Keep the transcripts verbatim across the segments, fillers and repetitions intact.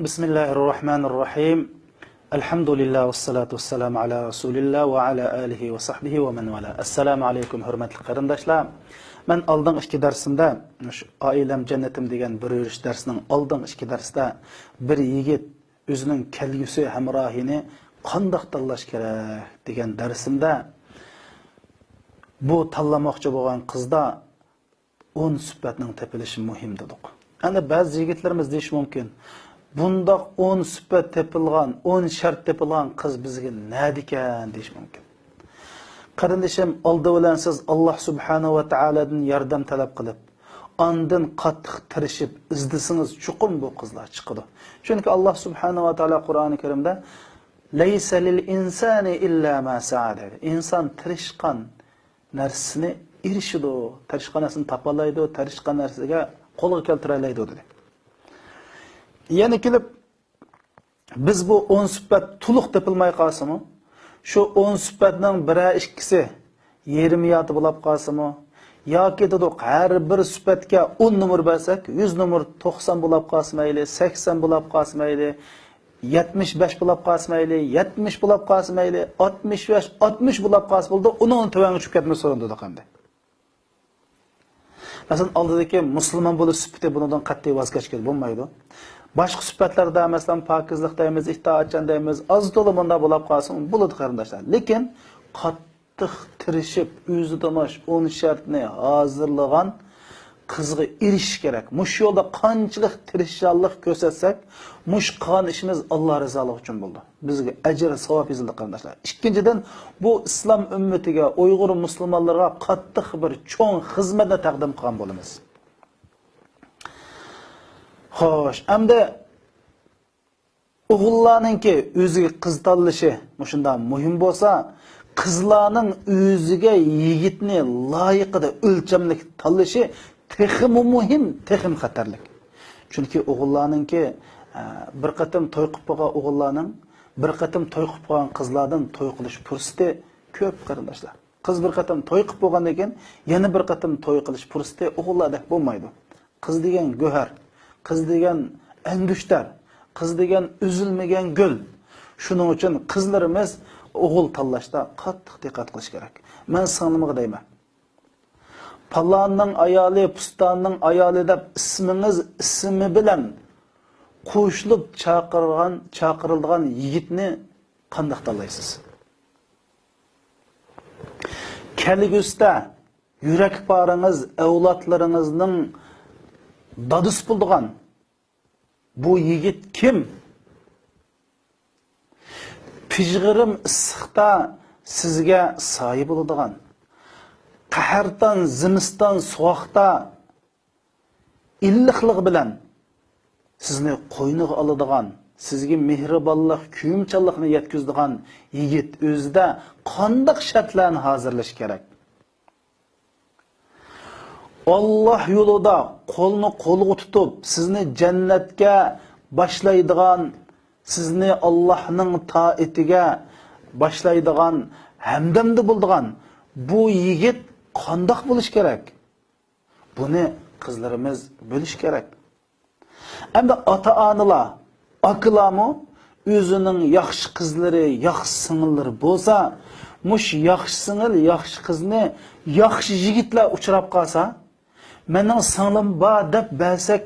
بىسمىللاھىررەھمانىررەھىم. ئەلھەمدۇلىللا ۋەسسالاتۇ ۋەسسالامۇ ئالا رەسۇلىللا ۋە ئالا ئالىھى ۋە سەھبىھى ۋە مەن ۋالا. ئەسسالامۇ ئەلەيكۇم، ھۆرمەتلىك قېرىنداشلار. مەن ئالدىنقى ئىككى دەرسىمدە، مۇشۇ ئائىلەم جەننىتىم دېگەن بىر يۈرۈش دەرسنىڭ ئالدىنقى ئىككى دەرسىدە بىر يىگىت ئۆزىنىڭ كەلگۈسى ھەمراھىنى قانداق تاللاش كېرەك دېگەن دەرسىمدە، بۇ تاللىماقچى بولغان قىزدا ئون سۈپەتنىڭ تېپىلىشى مۇھىم دېدۇق. ئەنە بەزى يىگىتلىرىمىز دېيىشى مۇمكىن، بۇنداق ئون سۈپەت تېپىلغان، ئون شەرت تېپىلغان قىز بىزگە نەدىكەن دېيىشى مۇمكىن. قېرىندىشىم، ئالدى بىلەن سىز ئاللا سۇبھانەھۇ ۋە تائالادىن ياردەم تەلەپ قىلىپ، ئاندىن قاتتىق تىرىشىپ ئىزدىسىڭىز، چوقۇم بۇ قىزلار چىقىدۇ. چۈنكى ئاللا سۇبھانەھۇ ۋە تائالا قۇرئانى كەرىمدە، لەيسە لىل ئىنسانى ئىللا ما سەئە دەيدۇ. ئىنسان تىرىشقان نەرسىسىنى ئېرىشىدۇ، تىرىشقان نەرسىنى تاپالايدۇ، تىرىشقان نەرسىگە قولغا كەلتۈرەلەيدۇ دېدى. يەنە كېلىپ، بىز بۇ ئون سۈپەت تولۇق تېپىلماي قالسىمۇ، شۇ ئون سۈپەتنىڭ بىرەر ئىككىسى يېرىم يارتى بولاپ قالسىمۇ، ياكى دېدۇق، ھەر بىر سۈپەتكە ئون نومۇر بەرسەك، يۈز نومۇر توقسان بولاپ قالسا مەيلى، سەكسەن بولاپ قالسا مەيلى، يەتمىش بەش بولاپ قالسا مەيلى، يەتمىش بولاپ قالسا مەيلى، ئاتمىش بەش، ئاتمىش بولاپ قالسا بولىدۇ، ئۇنىڭدىن تۆۋەنگە چۈشۈپ كەتمىسۇن دېدۇق ئەمدى. مەسىلەن، ئالدىدىكى مۇسۇلمان بولۇش سۈپىتى بۇنىڭدىن قەتئىي ۋاز كەچكىلى بولمايدۇ. باشقا سۈپەتلەردە، مەسىلەن، پاكىزلىق دەيمىز، ئىتائەتچان دەيمىز، ئاز تولا مۇنداق بولاپ قالسا بولىدۇ، قېرىنداشلار. لېكىن قاتتىق تىرىشىپ، ئۆزىدە ماش ئون شەرتنى ھازىرلىغان قىزغا ئېرىشىش كېرەك. مۇشۇ يولدا قانچىلىك تىرىشچانلىق كۆرسەتسەك، مۇشۇ قىلغان ئىشىمىز ئاللا رىزالىقى ئۈچۈن بولىدۇ. بىزگە ئەجىر، ساۋاب يېزىلدى، قېرىنداشلار. ئىككىنچىدىن، بۇ ئىسلام ئۈممىتىگە، ئۇيغۇر مۇسۇلمانلىرىغا قاتتىق بىر چوڭ خىزمەتنى تەقدىم قىلغان بولىمىز. خوش، ئەمدى ئوغۇللارنىڭكى ئۆزىگە قىز تاللىشى مۇشۇنداق مۇھىم بولسا، قىزلارنىڭ ئۆزىگە يىگىتنى لايىقىدا ئۆلچەملىك تاللىشى تېخىمۇ مۇھىم، تېخىمۇ خەتەرلىك. چۈنكى ئوغۇللارنىڭكى، ئە، بىر قېتىم توي قىلىپ بولغان ئوغۇللارنىڭ بىر قېتىم توي قىلىپ بولغان قىزلاردىن توي قىلىش پۇرسىتى كۆپ، قېرىنداشلار. قىز بىر قېتىم توي قىلىپ بولغاندىن كېيىن يەنە بىر قېتىم توي قىلىش پۇرسىتى ئوغۇللاردەك بولمايدۇ. قىز دېگەن گۆھەر، قىز دېگەن ئەنگۈشتەر، قىز دېگەن ئۈزۈلمىگەن گۈل. شۇنىڭ ئۈچۈن قىزلىرىمىز ئوغۇل تاللاشتا قاتتىق دىققەت قىلىش كېرەك. مەن سىڭلىمغا دەيمەن، پالاننىڭ ئايالى، پۇستاننىڭ ئايالى دەپ ئىسمىڭىز ئىسمى بىلەن قوشۇلۇپ چاقىرغان، چاقىرىلىدىغان يىگىتنى قانداق تاللايسىز؟ كەلگۈسىدە يۈرەك پارىڭىز، ئەۋلادلىرىڭىزنىڭ دادىسى بولىدىغان بۇ يىگىت كىم؟ پىژغىرىم ئىسسىقتا سىزگە سايە بولىدىغان، قەھەرتان زىمىستان سوغۇقتا ئىللىقلىقى بىلەن سىزنى قوينىغا ئالىدىغان، سىزگە مېھرىبانلىق، كۆيۈمچانلىقنى يەتكۈزىدىغان يىگىت ئۆزىدە قانداق شەرتلەرنى ھازىرلىشى كېرەك؟ ئاللا يولىدا قولنى قولغا تۇتۇپ، سىزنى جەننەتكە باشلايدىغان، سىزنى ئاللانىڭ تائىتىگە باشلايدىغان، ھەمدەمدە بولىدىغان بۇ يىگىت قانداق بولۇشى كېرەك؟ بۇنى قىزلىرىمىز بىلىشى كېرەك. ئەمدى ئاتا-ئانىلار، ئاكىلارمۇ ئۆزىنىڭ ياخشى قىزلىرى، ياخشى سىڭىللىرى بولسا، مۇشۇ ياخشى سىڭىل، ياخشى قىزنى ياخشى يىگىتلەر ئۇچراپ قالسا، «مېنىڭ سىڭلىم بار» دەپ بەرسەك،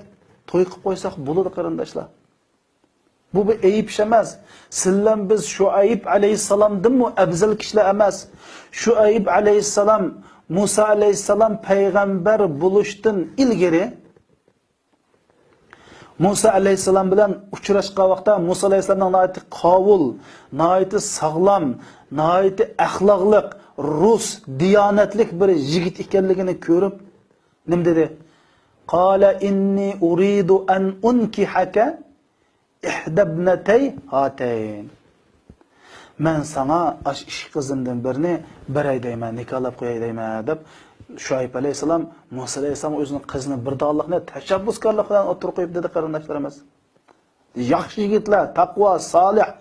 توي قىلىپ قويساق بولىدۇ، قېرىنداشلار. بۇ بىر ئەيىب ئىش ئەمەس. سىلەن بىز شۇئەيب ئەلەيھىسسالامدىنمۇ ئەۋزەل كىشىلەر ئەمەس. شۇئەيب ئەلەيھىسسالام، مۇسا ئەلەيھىسسالام پەيغەمبەر بولۇشتىن ئىلگىرى، مۇسا ئەلەيھىسسالام بىلەن ئۇچراشقان ۋاقىتتا، مۇسا ئەلەيھىسسالامنىڭ ناھايىتى قاۋۇل، ناھايىتى ساغلام، ناھايىتى ئەخلاقلىق، رۇس، دىيانەتلىك بىر يىگىت ئىكەنلىكىنى كۆرۈپ، نېمە دېدى؟ قال إني أريد أن أنكحك إحدى ابنتي هاتين. «مەن ساڭا ئاشۇ ئىككى قىزىمدىن بىرنى بېرەي دەيمەن، نىكاھلاپ قوياي دەيمەن» دەپ، شۇئەيب ئەلەيھىسسالام مۇسا ئەلەيھىسسالامغا ئۆزىنىڭ قىزىنى بېرىدىغانلىقىنى تەشەببۇسكارلىق بىلەن ئوتتۇرىغا قويۇپ دېدى، قېرىنداشلىرىمىز. ياخشى يىگىتلەر، تەقۋا، سالىھ،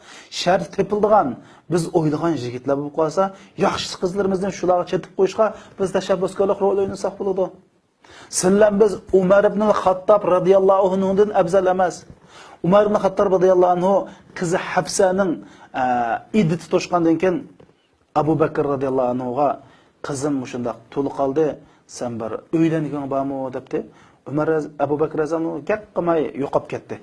شەرتى تېپىلىدىغان، بىز ئويلىغان يىگىتلەر بولۇپ قالسا، ياخشى قىزلىرىمىزنى شۇلارغا چېتىپ قويۇشقا بىز تەشەببۇسكارلىق رولى ئوينىساق بولىدۇ. سىلەن بىز ئۇمەر ئىبنىل خاتتاب رازىياللاھۇ ئەنھۇدىن ئەۋزەل ئەمەس. ئۇمەر ئىبن خەتتاب رەزىياللاھۇ ئەنھۇ قىزى ھەپسەنىڭ، ئە، ئىددىتى توشقاندىن كېيىن، ئەبۇ بەكرى رەزىياللاھۇ ئەنھۇغا، «قىزىم مۇشۇنداق تولا قالدى، سەن بىر ئۆيلەنگۈڭ بارمۇ؟» دەپتۇ. ئۇمەر رەز-، ئەبۇ بەكرى رەزىياللاھۇ ئەنھۇ گەپ قىلماي يوقاپ كەتتى.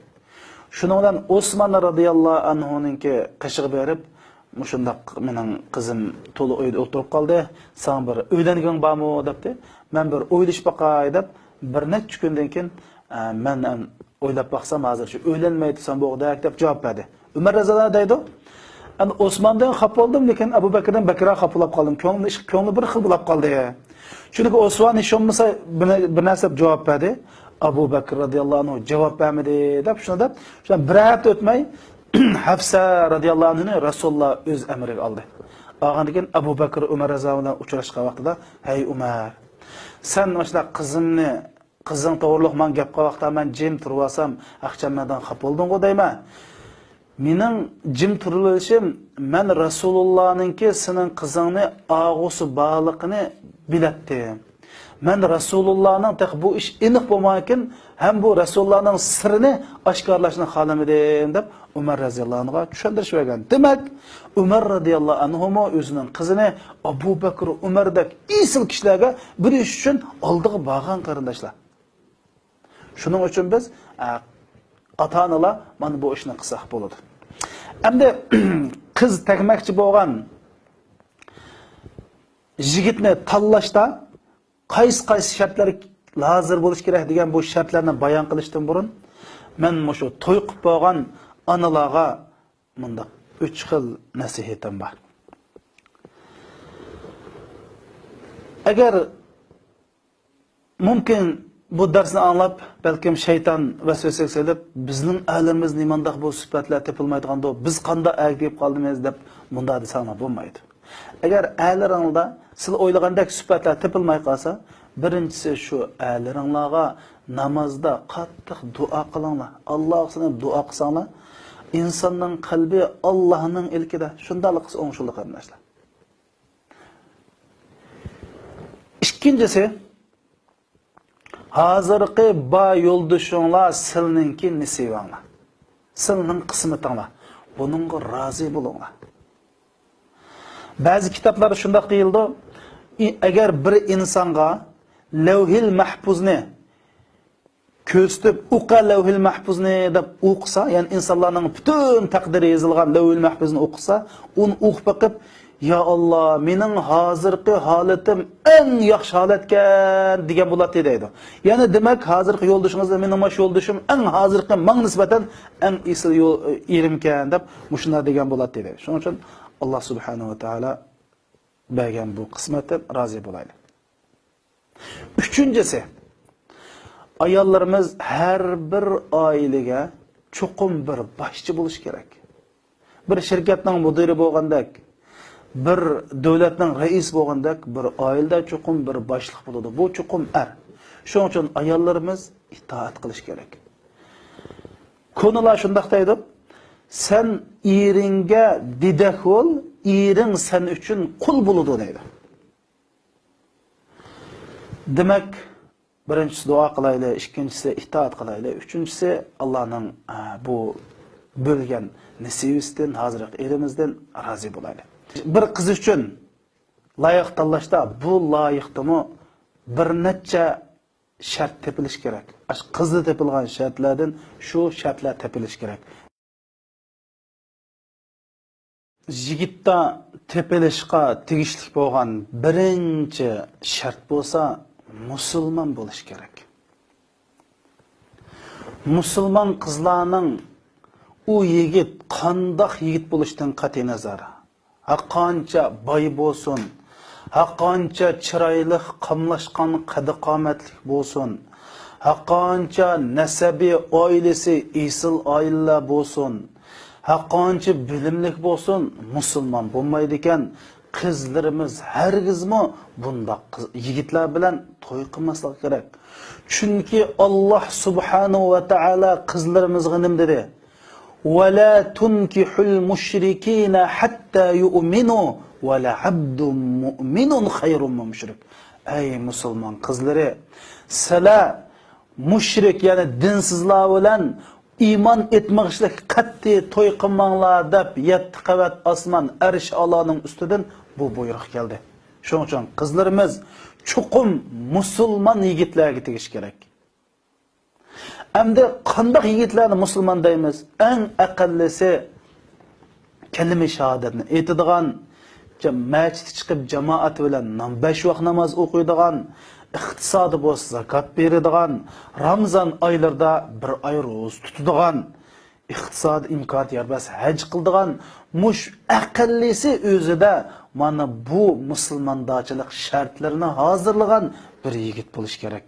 شۇنىڭ بىلەن ئوسمان رەزىياللاھۇ ئەنھۇنىڭكى قېشىغا بېرىپ، «مۇشۇنداق مېنىڭ قىزىم تولا ئۆيدە ئولتۇرۇپ قالدى، ساڭا بىر ئۆيلەنگۈڭ بارمۇ؟» دەپتۇ. «مەن بىر ئويلىشىپ باقاي» دەپ، بىر نەچچە كۈندىن كېيىن، «ئە، مەن ئويلاپ باقسام، ھازىر شۇ ئۆيلەنمەي تۇرسام بوغدەك» دەپ جاۋاب بەردى. ئۆمەر رەزىياللاھۇ دەيدۇ، ئەمدى ئوسماندىن خاپا بولدۇم، لېكىن ئەبۇ بەكرىدىن بەكرەك خاپىلاپ قالدىم. كۆڭلۈم، كۆڭلى بىر خىل بولاپ قالدى. چۈنكى ئوسمان ھېچ بولمىسا بىر، بىر نەرسە دەپ جاۋاب بەردى. ئەبۇ بەكرى رەزىياللاھۇ ئەنھۇ جاۋاب بەرمىدى دەپ شۇنى دەپ، شۇنداق بىر ھەپتە ئۆتمەي، ھەپسە رەزىياللاھۇ ئەنھۇنى رەسۇلۇللاھ ئۆز ئەمرىگە ئالدى. ئالغاندىن كېيىن ئەبۇ بەكرى ئۆمەر رەزىياللاھۇ ئەنھۇ بىلەن ئۇچراشقان ۋاقتىدا، «ھەي ئۆمەر، سەن مۇشۇنداق قىزىمنى، قىزىڭ توغرۇلۇق ماڭا گەپ قىلغان ۋاقىتتا مەن جىم تۇرۇۋالسام، ئاخشام مەندىن خاپا بولدۇڭغۇ دەيمەن. مېنىڭ جىم تۇرۇۋېلىشىم، مەن رەسۇلۇللاھنىڭكى سېنىڭ قىزىڭنى ئاغۇسى بارلىقىنى بىلەتتىم. مەن رەسۇلۇللاھنىڭ تېخى بۇ ئىش ئېنىق بولمىغانكىن، ھەم بۇ رەسۇلۇللاھنىڭ سىرىنى ئاشكارىلاشنى خالىمىدىم» دەپ ئۆمەر رەزىياللاھۇ ئەنھۇغا چۈشەندۈرۈش بەرگەن. دېمەك، ئۆمەر رەزىياللاھۇ ئەنھۇمۇ ئۆزىنىڭ قىزىنى ئەبۇ بەكرى، ئۆمەردەك ئېسىل كىشىلەرگە بېرىش ئۈچۈن ئالدىغا بارغان، قېرىنداشلار. شۇنىڭ ئۈچۈن بىز، ئە، ئاتا-ئانىلار مانا بۇ ئىشنى قىلساق بولىدۇ. ئەمدى قىز تەگمەكچى بولغان يىگىتنى تاللاشتا قايسى-قايسى شەرتلەر ھازىر بولۇشى كېرەك دېگەن بۇ شەرتلەرنى بايان قىلىشتىن بۇرۇن، مەن مۇشۇ توي قىلىپ بولغان ئانىلارغا مۇنداق ئۈچ خىل نەسىھەتىم بار. ئەگەر مۇمكىن، بۇ دەرسنى ئاڭلاپ، بەلكىم شەيتان ۋەسۋەسىگە سېلىپ، «بىزنىڭ ئەرلىرىمىز نېمانداق بۇ سۈپەتلەر تېپىلمايدىغاندۇ، بىز قانداق ئەرگە تېگىپ قالدىمىز؟» دەپ مۇنداق دېسەڭلار بولمايدۇ. ئەگەر ئەرلىرىڭلاردا سىلەر ئويلىغاندەك سۈپەتلەر تېپىلماي قالسا، بىرىنچىسى شۇ، ئەرلىرىڭلارغا نامازدا قاتتىق دۇئا قىلىڭلار. ئاللاغا سېلىنىپ دۇئا قىلساڭلار، ئىنساننىڭ قەلبى ئاللانىڭ ئىلكىدە، شۇنداقلا قىلسا ئوڭشىلىدۇ، قېرىنداشلار. ئىككىنچىسى، ھازىرقى بار يولدىشىڭلار سىلىنىڭكى نېسىۋەڭلار، سىلىنىڭ قىسمىتىڭلار. بۇنىڭغا رازى بولۇڭلار. بەزى كىتابلاردا شۇنداق دېيىلىدۇ، ئى-، ئەگەر بىر ئىنسانغا لەۋھىل مەھپۇزنى كۆرسىتىپ، «ئوقۇ لەۋھىل مەھپۇزنى» دەپ ئوقۇسا، يەنى ئىنسانلارنىڭ پۈتۈن تەقدىرى يېزىلغان لەۋھىل مەھپۇزنى ئوقۇسا، ئۇنى ئوقۇپ بېقىپ، «يا ئاللا، مېنىڭ ھازىرقى ھالىتىم ئەڭ ياخشى ھالەتكەن» دېگەن بولاتتى دەيدۇ. يەنى دېمەك، ھازىرقى يولدىشىڭىز، «مېنىڭ مانا شۇ يولدىشىم ئەڭ ھازىرقى ماڭا نىسبەتەن ئەڭ ئېسىل يول، ئېرىمكەن» دەپ مۇشۇنداق دېگەن بولاتتى دەيدۇ. شۇنىڭ ئۈچۈن ئاللا سۇبھانەھۇ ۋە تائالا بەرگەن بۇ قىسمەتتىن رازى بولايلى. ئۈچىنچىسى، ئاياللىرىمىز ھەر بىر ئائىلىگە چوقۇم بىر باشچى بولۇشى كېرەك. بىر شىركەتنىڭ مۇدىرى بولغاندەك، بىر دۆلەتنىڭ رەئىسى بولغاندەك، بىر ئائىلىدە چوقۇم بىر باشلىق بولىدۇ. بۇ چوقۇم ئەر. شۇنىڭ ئۈچۈن ئاياللىرىمىز ئىتائەت قىلىشى كېرەك. كونىلار شۇنداق دەيدۇ، «سەن ئېرىڭگە دېدەك بول، ئېرىڭ سەن ئۈچۈن قۇل بولىدۇ» دەيدۇ. دېمەك، بىرىنچىسى دۇئا قىلايلى، ئىككىنچىسى ئىتائەت قىلايلى، ئۈچىنچىسى ئاللانىڭ، ئە، بۇ بۆلگەن نېسىۋىسىدىن، ھازىرقى ئېرىمىزدىن رازى بولايلى. بىر قىز ئۈچۈن لايىق تاللاشتا، بۇ لايىقتىمۇ بىر نەچچە شەرت تېپىلىشى كېرەك. ئاشۇ قىزدا تېپىلغان شەرتلەردىن شۇ شەرتلەر تېپىلىشى كېرەك. يىگىتتە تېپىلىشقا تېگىشلىك بولغان بىرىنچى شەرت بولسا، مۇسۇلمان بولۇش كېرەك. مۇسۇلمان قىزلارنىڭ ئۇ يىگىت قانداق يىگىت بولۇشىدىن قەتئىينەزەر، ھەرقانچە باي بولسۇن، ھەرقانچە چىرايلىق، قاملاشقان قەددى-قامەتلىك بولسۇن، ھەرقانچە نەسەبى، ئائىلىسى ئېسىل ئائىلىلەر بولسۇن، ھەرقانچە بىلىملىك بولسۇن، مۇسۇلمان بولمايدىكەن. قىزلىرىمىز ھەرگىزمۇ بۇنداق قىز، يىگىتلەر بىلەن توي قىلماسلىقى كېرەك. چۈنكى ئاللا سۇبھانەھۇ ۋە تائالا قىزلىرىمىزغا نېمە دېدى؟ «ولا تنكحوا المشركين حتى يؤمنوا ولعبد مؤمن خير من مشرك». ئەي مۇسۇلمان قىزلىرى، سىلەر مۇشرىك، يەنى دىنسىزلار بىلەن ئىمان ئېيتمىغۇچىلىك قەتئىي توي قىلماڭلار دەپ يەتتە قەۋەت ئاسمان ئەرش ئالانىڭ ئۈستىدىن بۇ بۇيرۇق كەلدى. شۇنىڭ ئۈچۈن قىزلىرىمىز چوقۇم مۇسۇلمان يىگىتلەرگە تېگىشى كېرەك. ئەمدى قانداق يىگىتلەرنى مۇسۇلمان دەيمىز؟ ئەڭ ئەقەللىسى كەلىمە شاھادەتنى ئېيتىدىغان، جا-، مەچىتكە چىقىپ جامائەت بىلەن نام-، بەش ۋاق ناماز ئوقۇيدىغان، ئىقتىسادى بولسا زاكات بېرىدىغان، رامزان ئايلىرىدا بىر ئاي روزا تۇتىدىغان، ئىقتىسادىي ئىمكانىيەت يار بەرسە ھەج قىلىدىغان، مۇشۇ ئەقەللىسى ئۆزىدە مانا بۇ مۇسۇلماندارچىلىق شەرتلىرىنى ھازىرلىغان بىر يىگىت بولۇشى كېرەك.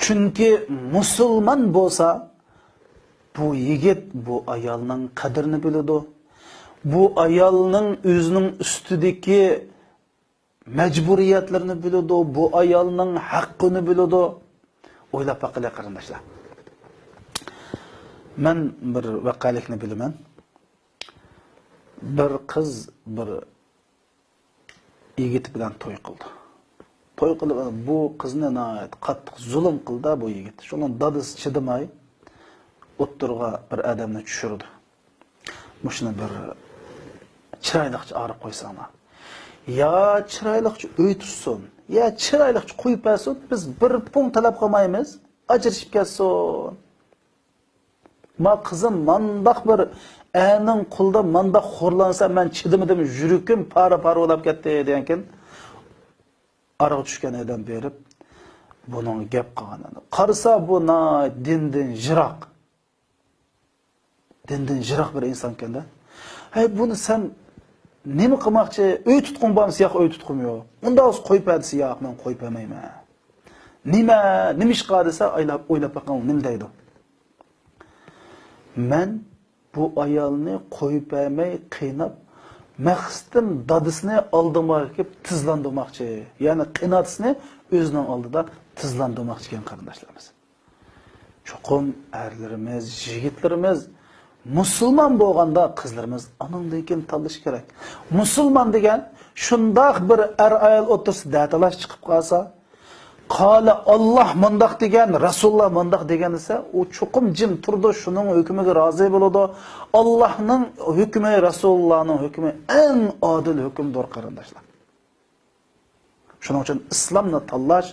چۈنكى مۇسۇلمان بولسا، بۇ يىگىت بۇ ئايالنىڭ قەدرىنى بىلىدۇ. بۇ ئايالنىڭ ئۆزىنىڭ ئۈستىدىكى مەجبۇرىيەتلىرىنى بىلىدۇ. بۇ ئايالنىڭ ھەققىنى بىلىدۇ. ئويلاپ باققىلى، قېرىنداشلار. مەن بىر ۋەقەلىكنى بىلىمەن. بىر قىز بىر يىگىت بىلەن توي قىلدى. توي قىلىپ، بۇ قىزنى ناھايىتى قاتتىق زۇلۇم قىلدى بۇ يىگىت. شۇنىڭ دادىسى چىدىماي، ئوتتۇرىغا بىر ئادەمنى چۈشۈرىدۇ. مۇشۇنى بىر چىرايلىقچە ئايرىپ قويساڭلار. يا چىرايلىقچە ئۆي تۇتسۇن، يا چىرايلىقچە قويۇپ بەرسۇن، بىز بىر پۇڭ تەلەپ قىلمايمىز، ئاجرىشىپ كەتسۇن. ما قىزىم مانداق بىر ئەرنىڭ قولىدا مانداق خورلانسا، مەن چىدىمىدىم، يۈرىكىم پارە-پارە بولاپ كەتتى دېگەنكىن، ئارىغا چۈشكەن ئادەم بېرىپ، بۇنىڭغا گەپ قىلغان. قارىسا، بۇ ناھايىتى دىندىن يىراق. دىندىن يىراق بىر ئىنسانكەن-دە. ھەي، بۇنى سەن نېمە قىلماقچى؟ ئۆي تۇتقۇڭ بارمىسا؟ ياق، ئۆي تۇتقۇم يوق. ئۇنداق بولسا قويۇپ بەر دېسە، ياق، مەن قويۇپ بەرمەيمەن. نېمە؟ نېمە ئىشقا دېسە، ئويلاپ، ئويلاپ بېقىڭ، نېمە دەيدۇ؟ مەن بۇ ئايالنى قويۇپ بەرمەي قىيناپ، مەقسىتىم دادىسىنى ئالدىمغا ئەكىپ تىزلاندۇرماقچى. يەنى قېناتىسىنى ئۆزىنىڭ ئالدىدا تىزلاندۇرماقچى ئىكەن، قېرىنداشلىرىمىز. چوقۇم ئەرلىرىمىز، يىگىتلىرىمىز مۇسۇلمان بولغاندا، قىزلىرىمىز ئانىڭدىن كېيىن تاللىشى كېرەك. مۇسۇلمان دېگەن شۇنداق بىر ئەر-ئايال ئوتتۇرىسىدا دەتالاش چىقىپ قالسا، قالە، ئاللاھ مۇنداق دېگەن، رەسۇلۇللاھ مۇنداق دېگەن دېسە، ئۇ چوقۇم جىم تۇرىدۇ، شۇنىڭ ھۆكمىگە رازى بولىدۇ. ئاللاھنىڭ ھۆكمى، رەسۇلۇللاھنىڭ ھۆكمى ئەڭ ئادىل ھۆكۈمدۇر، قېرىنداشلار. شۇنىڭ ئۈچۈن ئىسلامنى تاللاش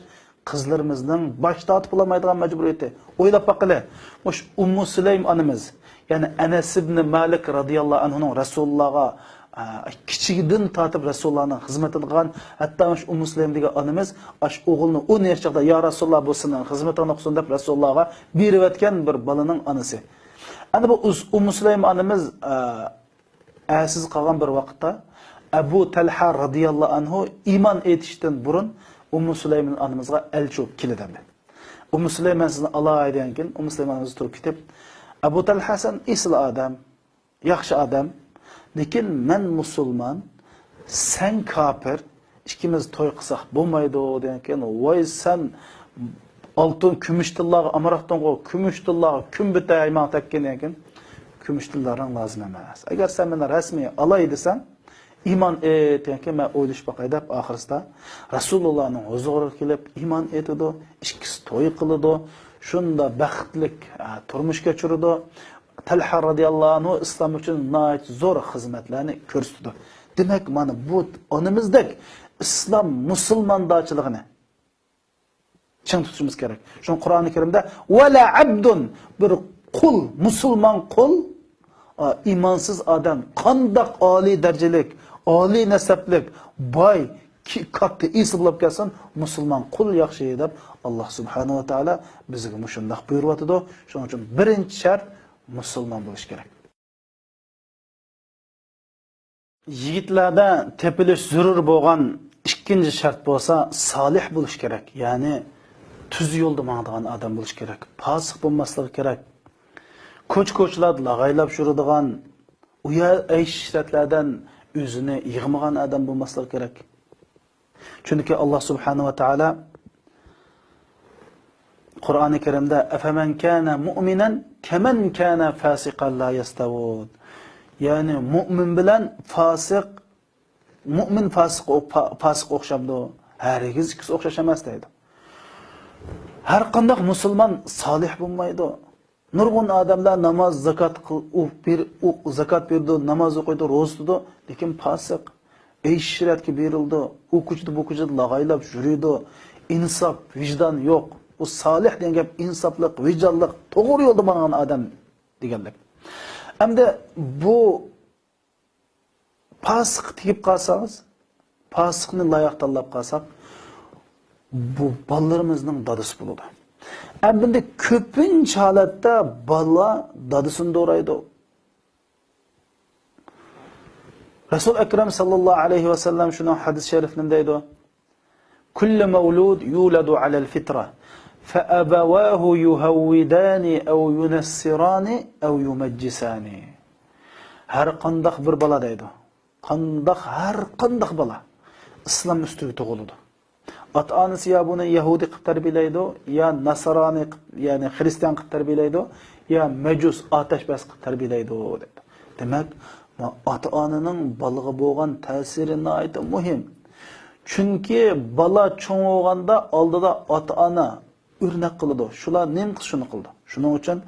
قىزلىرىمىزنىڭ باش تارتىپ بولالمايدىغان مەجبۇرىيىتى. ئويلاپ باققىلى، مۇشۇ ئۇممۇ سۇلەيم ئانىمىز، يەنى ئەنەس ئىبنى مالىك رازىياللاھۇ ئەنھۇنىڭ رەسۇلۇللاھقا، ئە، كىچىكىدىن تارتىپ رەسۇلۇللاھنىڭ خىزمىتىنى قىلغان، ھەتتا مۇشۇ ئۇممۇ سۇلەيم دېگەن ئانىمىز ئاش ئوغلىنى ئون ياش چاغدا، يا رەسۇلۇللاھ، بۇ سېنىڭ خىزمىتىڭنى قىلسۇن دەپ رەسۇلۇللاھقا بېرىۋەتكەن بىر بالىنىڭ ئانىسى. ئەنە بۇ ئۇز-، ئۇممۇ سۇلەيم ئانىمىز، ئە، ئەرسىز قالغان بىر ۋاقىتتا ئەبۇ تەلھە رازىياللاھۇ ئەنھۇ ئىمان ئېيتىشتىن بۇرۇن ئۇممۇ سۇلەيمان ئانىمىزغا ئەلچى بولۇپ كېلىدۇ. ئۇممۇ سۇلەيمان، سىزنى ئالاي دېگەنكىن، ئۇممۇ سۇلەيمان ئانىمىز تۇرۇپ كېتىپ، ئەبۇ تەلھە، سەن ئېسىل ئادەم، ياخشى ئادەم، لېكىن مەن مۇسۇلمان، سەن كاپىر، ئىككىمىز توي قىلساق بولمايدۇ دېگەنكىن، ۋاي سەن ئالتۇن كۈمۈشتىنلارغا ئامراقتىڭغۇ، كۈمۈشتىنلارغا كۈن بىتەي ماڭا تەگكىن دېگەنكىن، كۈمۈشتىنلارنىڭ لازىم ئەمەس. ئەگەر سەن مېنى رەسمىي ئالاي دېسەڭ، ئىمان ئېيت دېگەنكىن، مەن ئويلىشىپ باقاي دەپ، ئاخىرسىدا رەسۇلۇللانىڭ ھۇزۇرىغا كېلىپ ئىمان ئېيتىدۇ، ئىككىسى توي قىلىدۇ، شۇنداق بەختلىك، ئە، تۇرمۇش كەچۈرىدۇ. تەلھە رازىياللاھۇ ئەنھۇ ئىسلام ئۈچۈن ناھايىتى زور خىزمەتلەرنى كۆرسىتىدۇ. دېمەك، مانا بۇ ئانىمىزدەك ئىسلام مۇسۇلماندارچىلىقىنى چىڭ تۇتۇشىمىز كېرەك. شۇڭا قۇرئانى كەرىمدە، ۋەلا ئەبدۇن، بىر قۇل، مۇسۇلمان قۇل، ئا، ئىمانسىز ئادەم قانداق ئالىي دەرىجىلىك، ئالىي نەسەبلىك، باي، كى-، كاتتا ئېسىل بولۇپ كەلسۇن، مۇسۇلمان قۇل ياخشى دەپ، ئاللاھ سۇبھانەھۇ ۋە تائالا بىزگە مۇشۇنداق بۇيرۇۋاتىدۇ. شۇنىڭ ئۈچۈن بىرىنچى شەرت مۇسۇلمان بولۇش كېرەك. يىگىتلەردە تېپىلىش زۆرۈر بولغان ئىككىنچى شەرت بولسا سالىھ بولۇش كېرەك. يەنى تۈز يولدا ماڭىدىغان ئادەم بولۇش كېرەك. پاسىق بولماسلىقى كېرەك. كوچا-كوچىلاردا لاغايلاپ يۈرىدىغان، ئۇيا ئەيش-ئىشرەتلەردىن ئۆزىنى يىغمىغان ئادەم بولماسلىقى كېرەك. چۈنكى ئاللاھ سۇبھانەھۇ ۋە تائالا قۇرئانى كەرىمدە، ئەفەمەن كانە مۇئمىنەن كەمەن كانە فاسىقەن لا يەستەۋۇن. يەنى مۇئمىن بىلەن فاسىق، مۇئمىن فاسىق، پا-، پاسىق ئوخشامدۇ؟ ھەرگىز ئىككىسى ئوخشاش ئەمەس دەيدۇ. ھەر قانداق مۇسۇلمان سالىھ بولمايدۇ. نۇرغۇن ئادەملەر ناماز، زاكات قىل-، ئۇ بېر-، ئۇ زاكات بېرىدۇ، ناماز ئوقۇيدۇ، روزا تۇتىدۇ، لېكىن پاسىق. ئەيش-ئىشرەتكە بېرىلىدۇ، ئۇ كوچىدا، بۇ كوچىدا لاغايلاپ يۈرىدۇ. ئىنساپ، ۋىجدان يوق. ئۇ سالىھ دېگەن گەپ ئىنساپلىق، ۋىجدانلىق، توغرا يولدا ماڭغان ئادەم دېگەنلىك. ئەمدى بۇ پاسىققا تېگىپ قالسىڭىز، پاسىقنى لايىق تاللاپ قالساق، بۇ بالىلىرىمىزنىڭ دادىسى بولىدۇ. ئەمدى كۆپىنچە ھالەتتە بالىلار دادىسىنى دورايدۇ. رەسۇل ئەكرەم ساللاللاھۇ ئەلەيھى ۋەسەللەم شۇنىڭ ھەدىس شەرىفىنى دەيدۇ: كل مولود يولد على الفطرة، فأبواه يهودانه أو ينصرانه أو يمجسانه. ھەر قانداق بىر بالا دەيدۇ. قانداق، ھەر قانداق بالا ئىسلام ئۈستىگە تۇغۇلىدۇ. ئاتا-ئانىسى يا بۇنى يەھۇدىي قىلىپ تەربىيەلەيدۇ، يا ناسرانىي قىلىپ، يەنى خىرىستىيان قىلىپ تەربىيەلەيدۇ، يا مەجۇس، ئاتەشپەرەس قىلىپ تەربىيەلەيدۇ، دەيدۇ. دېمەك، ما-، ئاتا-ئانىنىڭ بالىغا بولغان تەسىرى ناھايىتى مۇھىم. چۈنكى بالا چوڭ بولغاندا ئالدىدا ئاتا-ئانا ئۆرنەك قىلىدۇ. شۇلار نېمە قىلسا شۇنى قىلىدۇ. شۇنىڭ ئۈچۈن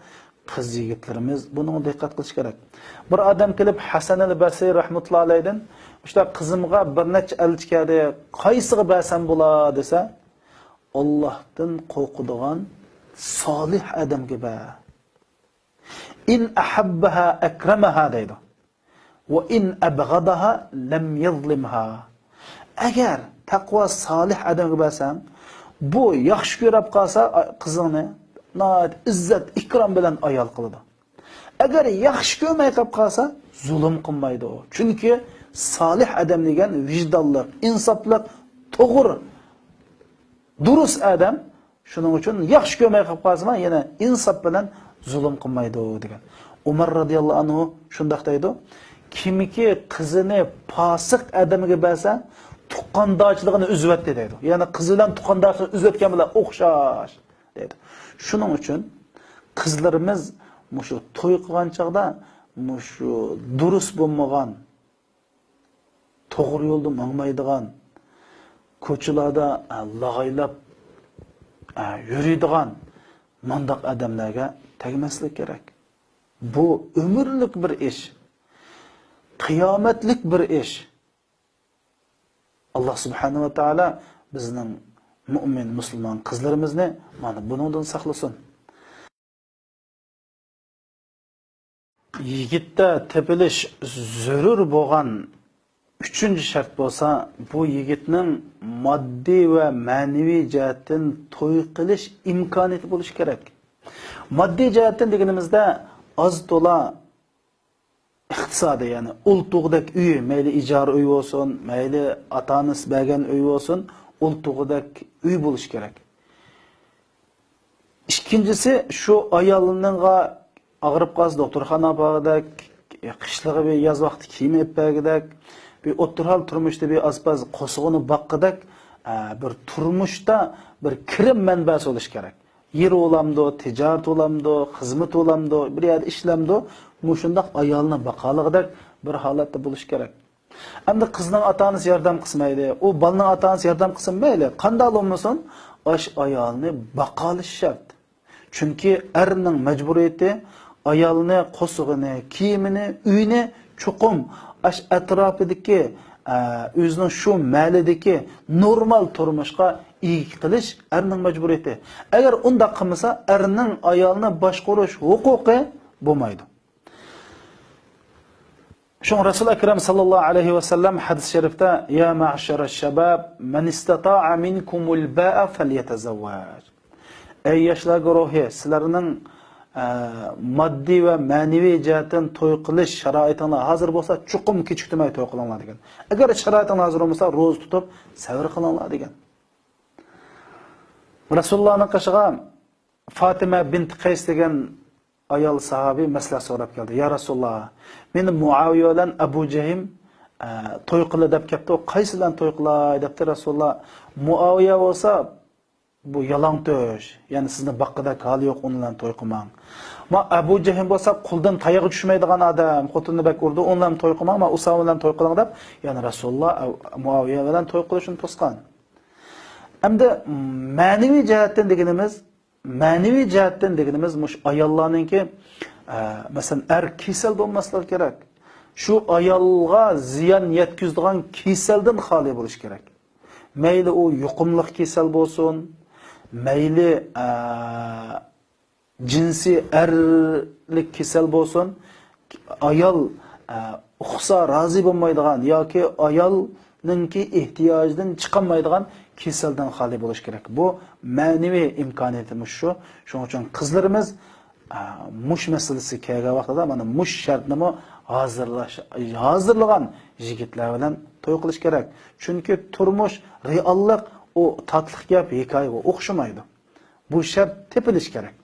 قىز يىگىتلىرىمىز بۇنىڭغا دىققەت قىلىشى كېرەك. بىر ئادەم كېلىپ، ھەسەن ئەل بەسرى رەھمەتۇللا ئەلەيدىن، «ئۇشتا قىزىمغا بىر نەچچە ئەلچى كەلدى، قايسىغا بەرسەم بولا؟» دېسە، «ئاللاھتىن قورقىدىغان سالىھ ئادەمگە بەر. ئىن ئەھەببەھا ئەكرەمەھا» دەيدۇ. «ۋە ئىن ئەبغەدەھا لەم يەزلىمھا.» ئەگەر تەقۋا سالىھ ئادەمگە بەرسەڭ، بۇ ياخشى كۆرۈپ قالسا، قىزىڭنى ناھايىتى ئىززەت، ئىكرام بىلەن ئايال قىلىدۇ. ئەگەر ياخشى كۆرمەي قېلىپ قالسا، زۇلۇم قىلمايدۇ. چۈنكى سالىھ ئادەم دېگەن ۋىجدانلىق، ئىنساپلىق، توغرا، دۇرۇس ئادەم. شۇنىڭ ئۈچۈن ياخشى كۆرمەي قېلىپ قالسىمۇ، يەنە ئىنساپ بىلەن زۇلۇم قىلمايدۇ دېگەن. ئۇمار رازىياللاھۇ ئەنھۇ شۇنداق دەيدۇ، «كىمكى قىزىنى پاسىق ئادەمگە بەرسە، تۇغقاندارچىلىقىنى ئۈزۈۋەتتى» دەيدۇ. يەنى قىزى بىلەن تۇغقاندارچىلىقىنى ئۈزۈۋەتكەن بىلەن ئوخشاش دەيدۇ. شۇنىڭ ئۈچۈن قىزلىرىمىز مۇشۇ توي قىلغان چاغدا مۇشۇ دۇرۇس بولمىغان، توغرا يولدا ماڭمايدىغان، كوچىلاردا، ئە، لاغايلاپ، ئە، يۈرىدىغان مانداق ئادەملەرگە تەگمەسلىك كېرەك. بۇ ئۆمۈرلۈك بىر ئىش، قىيامەتلىك بىر ئىش. ئاللا سۇبھانەھۇ ۋە تائالا بىزنىڭ مۇئمىن، مۇسۇلمان قىزلىرىمىزنى مانا بۇنىڭدىن ساقلىسۇن. يىگىتتە تېپىلىش زۆرۈر بولغان ئۈچىنچى شەرت بولسا، بۇ يىگىتنىڭ ماددىي ۋە مەنىۋى جەھەتتىن توي قىلىش ئىمكانىيىتى بولۇشى كېرەك. ماددىي جەھەتتىن دېگىنىمىزدە، ئاز تولا ئىقتىسادىي، يەنى ئولتۇرغۇدەك ئۆي، مەيلى ئىجارە ئۆي بولسۇن، مەيلى ئاتا-ئانىسى بەرگەن ئۆي بولسۇن، ئولتۇرغۇدەك ئۆي بولۇشى كېرەك. ئىككىنچىسى، شۇ ئايالىنىڭغا ئاغرىپ قالسا دوختۇرخانىغا بارغۇدەك، قىشلىقى بىر ياز ۋاقتى كىيىم ئېلىپ بەرگۈدەك، بىر ئوتتۇرا ھال تۇرمۇشتا بىر ئاز-پاز قورسىقىنى باققۇدەك، ئە، بىر تۇرمۇشتا بىر كىرىم مەنبەسى بولۇشى كېرەك. يېرى بولامدۇ، تىجارىتى بولامدۇ، خىزمىتى بولامدۇ، بىر يەردە ئىشلەمدۇ، مۇشۇنداق ئايالنى باقالىغۇدەك بىر ھالەتتە بولۇشى كېرەك. ئەمدى قىزنىڭ ئاتا-ئانىسى ياردەم قىلسا مەيلى، ئۇ بالىنىڭ ئاتا-ئانىسى ياردەم قىلسا مەيلى، قانداق بولمىسۇن، ئاش ئايالنى باقالىشى شەرت. چۈنكى ئەرنىڭ مەجبۇرىيىتى ئايالنى، قورسىقىنى، كىيىمىنى، ئۆيىنى چوقۇم ئاش ئەتراپىدىكى، ئە، ئۆزىنىڭ شۇ مەھەللىدىكى نورمال تۇرمۇشقا ئىگە قىلىش ئەرنىڭ مەجبۇرىيىتى. ئەگەر ئۇنداق قىلمىسا، ئەرنىڭ ئايالنى باشقۇرۇش ھوقۇقى بولمايدۇ. شۇڭا رەسۇل ئەكرەم ساللاللاھۇ ئەلەيھى ۋەسەللەم ھەدىس شەرىفتە، يا مەشەرەش شەباب، مەن ئىستەتائە مىنكۇمۇل باءە فەليەتەزەۋۋەج. ئەي ياشلار گۇرۇھى، سىلەرنىڭ، ئە، ماددىي ۋە مەنىۋى جەھەتتىن توي قىلىش شارائىتىڭلار ھازىر بولسا، چوقۇم كېچىكتۈرمەي توي قىلىڭلار دېگەن. ئەگەر شارائىتىڭلار ھازىر بولمىسا، روزا تۇتۇپ سەۋر قىلىڭلار دېگەن. رەسۇلۇللانىڭ قېشىغا فاتىمە بىنت قەيس دېگەن ئايال ساھابى مەسلىھەت سوراپ كەلدى. يا رەسۇلۇللا، مېنى مۇئاۋىيە بىلەن ئەبۇ جەھىم، ئە، توي قىلى دەپ كەپتۇ. قايسى بىلەن توي قىلاي دەپتۇ رەسۇلۇللا. مۇئاۋىيە بولسا، بۇ يالاڭتۆش، يەنى سىزنى باققۇدەك ھالى يوق، ئۇنىڭ بىلەن توي قىلماڭ. ما ئەبۇ جەھىم بولسا، قۇلدىن تايىقى چۈشمەيدىغان ئادەم، خوتۇنىنى بەك ئۇرىدۇ، ئۇنىڭ بىلەن توي قىلماڭ، ما ئۇسامە بىلەن توي قىلىڭ دەپ، يەنى رەسۇلۇللا ئەو-، مۇئاۋىيە بىلەن توي قىلىشنى توسقان. ئەمدى مەنىۋى جەھەتتىن دېگىنىمىز، مەنىۋى جەھەتتىن دېگىنىمىز مۇشۇ ئاياللارنىڭكى، ئە، مەسىلەن، ئەر كېسەل بولماسلىقى كېرەك. شۇ ئايالغا زىيان يەتكۈزىدىغان كېسەلدىن خالىي بولۇش كېرەك. مەيلى ئۇ يۇقۇملۇق كېسەل بولسۇن، مەيلى، ئە، جىنسىي ئەرلىك كېسەل بولسۇن، ئايال، ئە، ئۇقسا رازى بولمايدىغان ياكى ئايالنىڭكى ئېھتىياجىدىن چىقالمايدىغان كېسەلدىن خالىي بولۇش كېرەك. بۇ مەنىۋى ئىمكانىيىتىمىز شۇ. شۇنىڭ ئۈچۈن قىزلىرىمىز، ئە، مۇش مەسىلىسى كەلگەن ۋاقتىدا مانا مۇش شەرتنىمۇ ھازىرلاش، ھازىرلىغان يىگىتلەر بىلەن توي قىلىش كېرەك. چۈنكى تۇرمۇش، رېئاللىق ئۇ تاتلىق گەپ، ھېكايىگە ئوخشىمايدۇ. بۇ شەرت تېپىلىش كېرەك.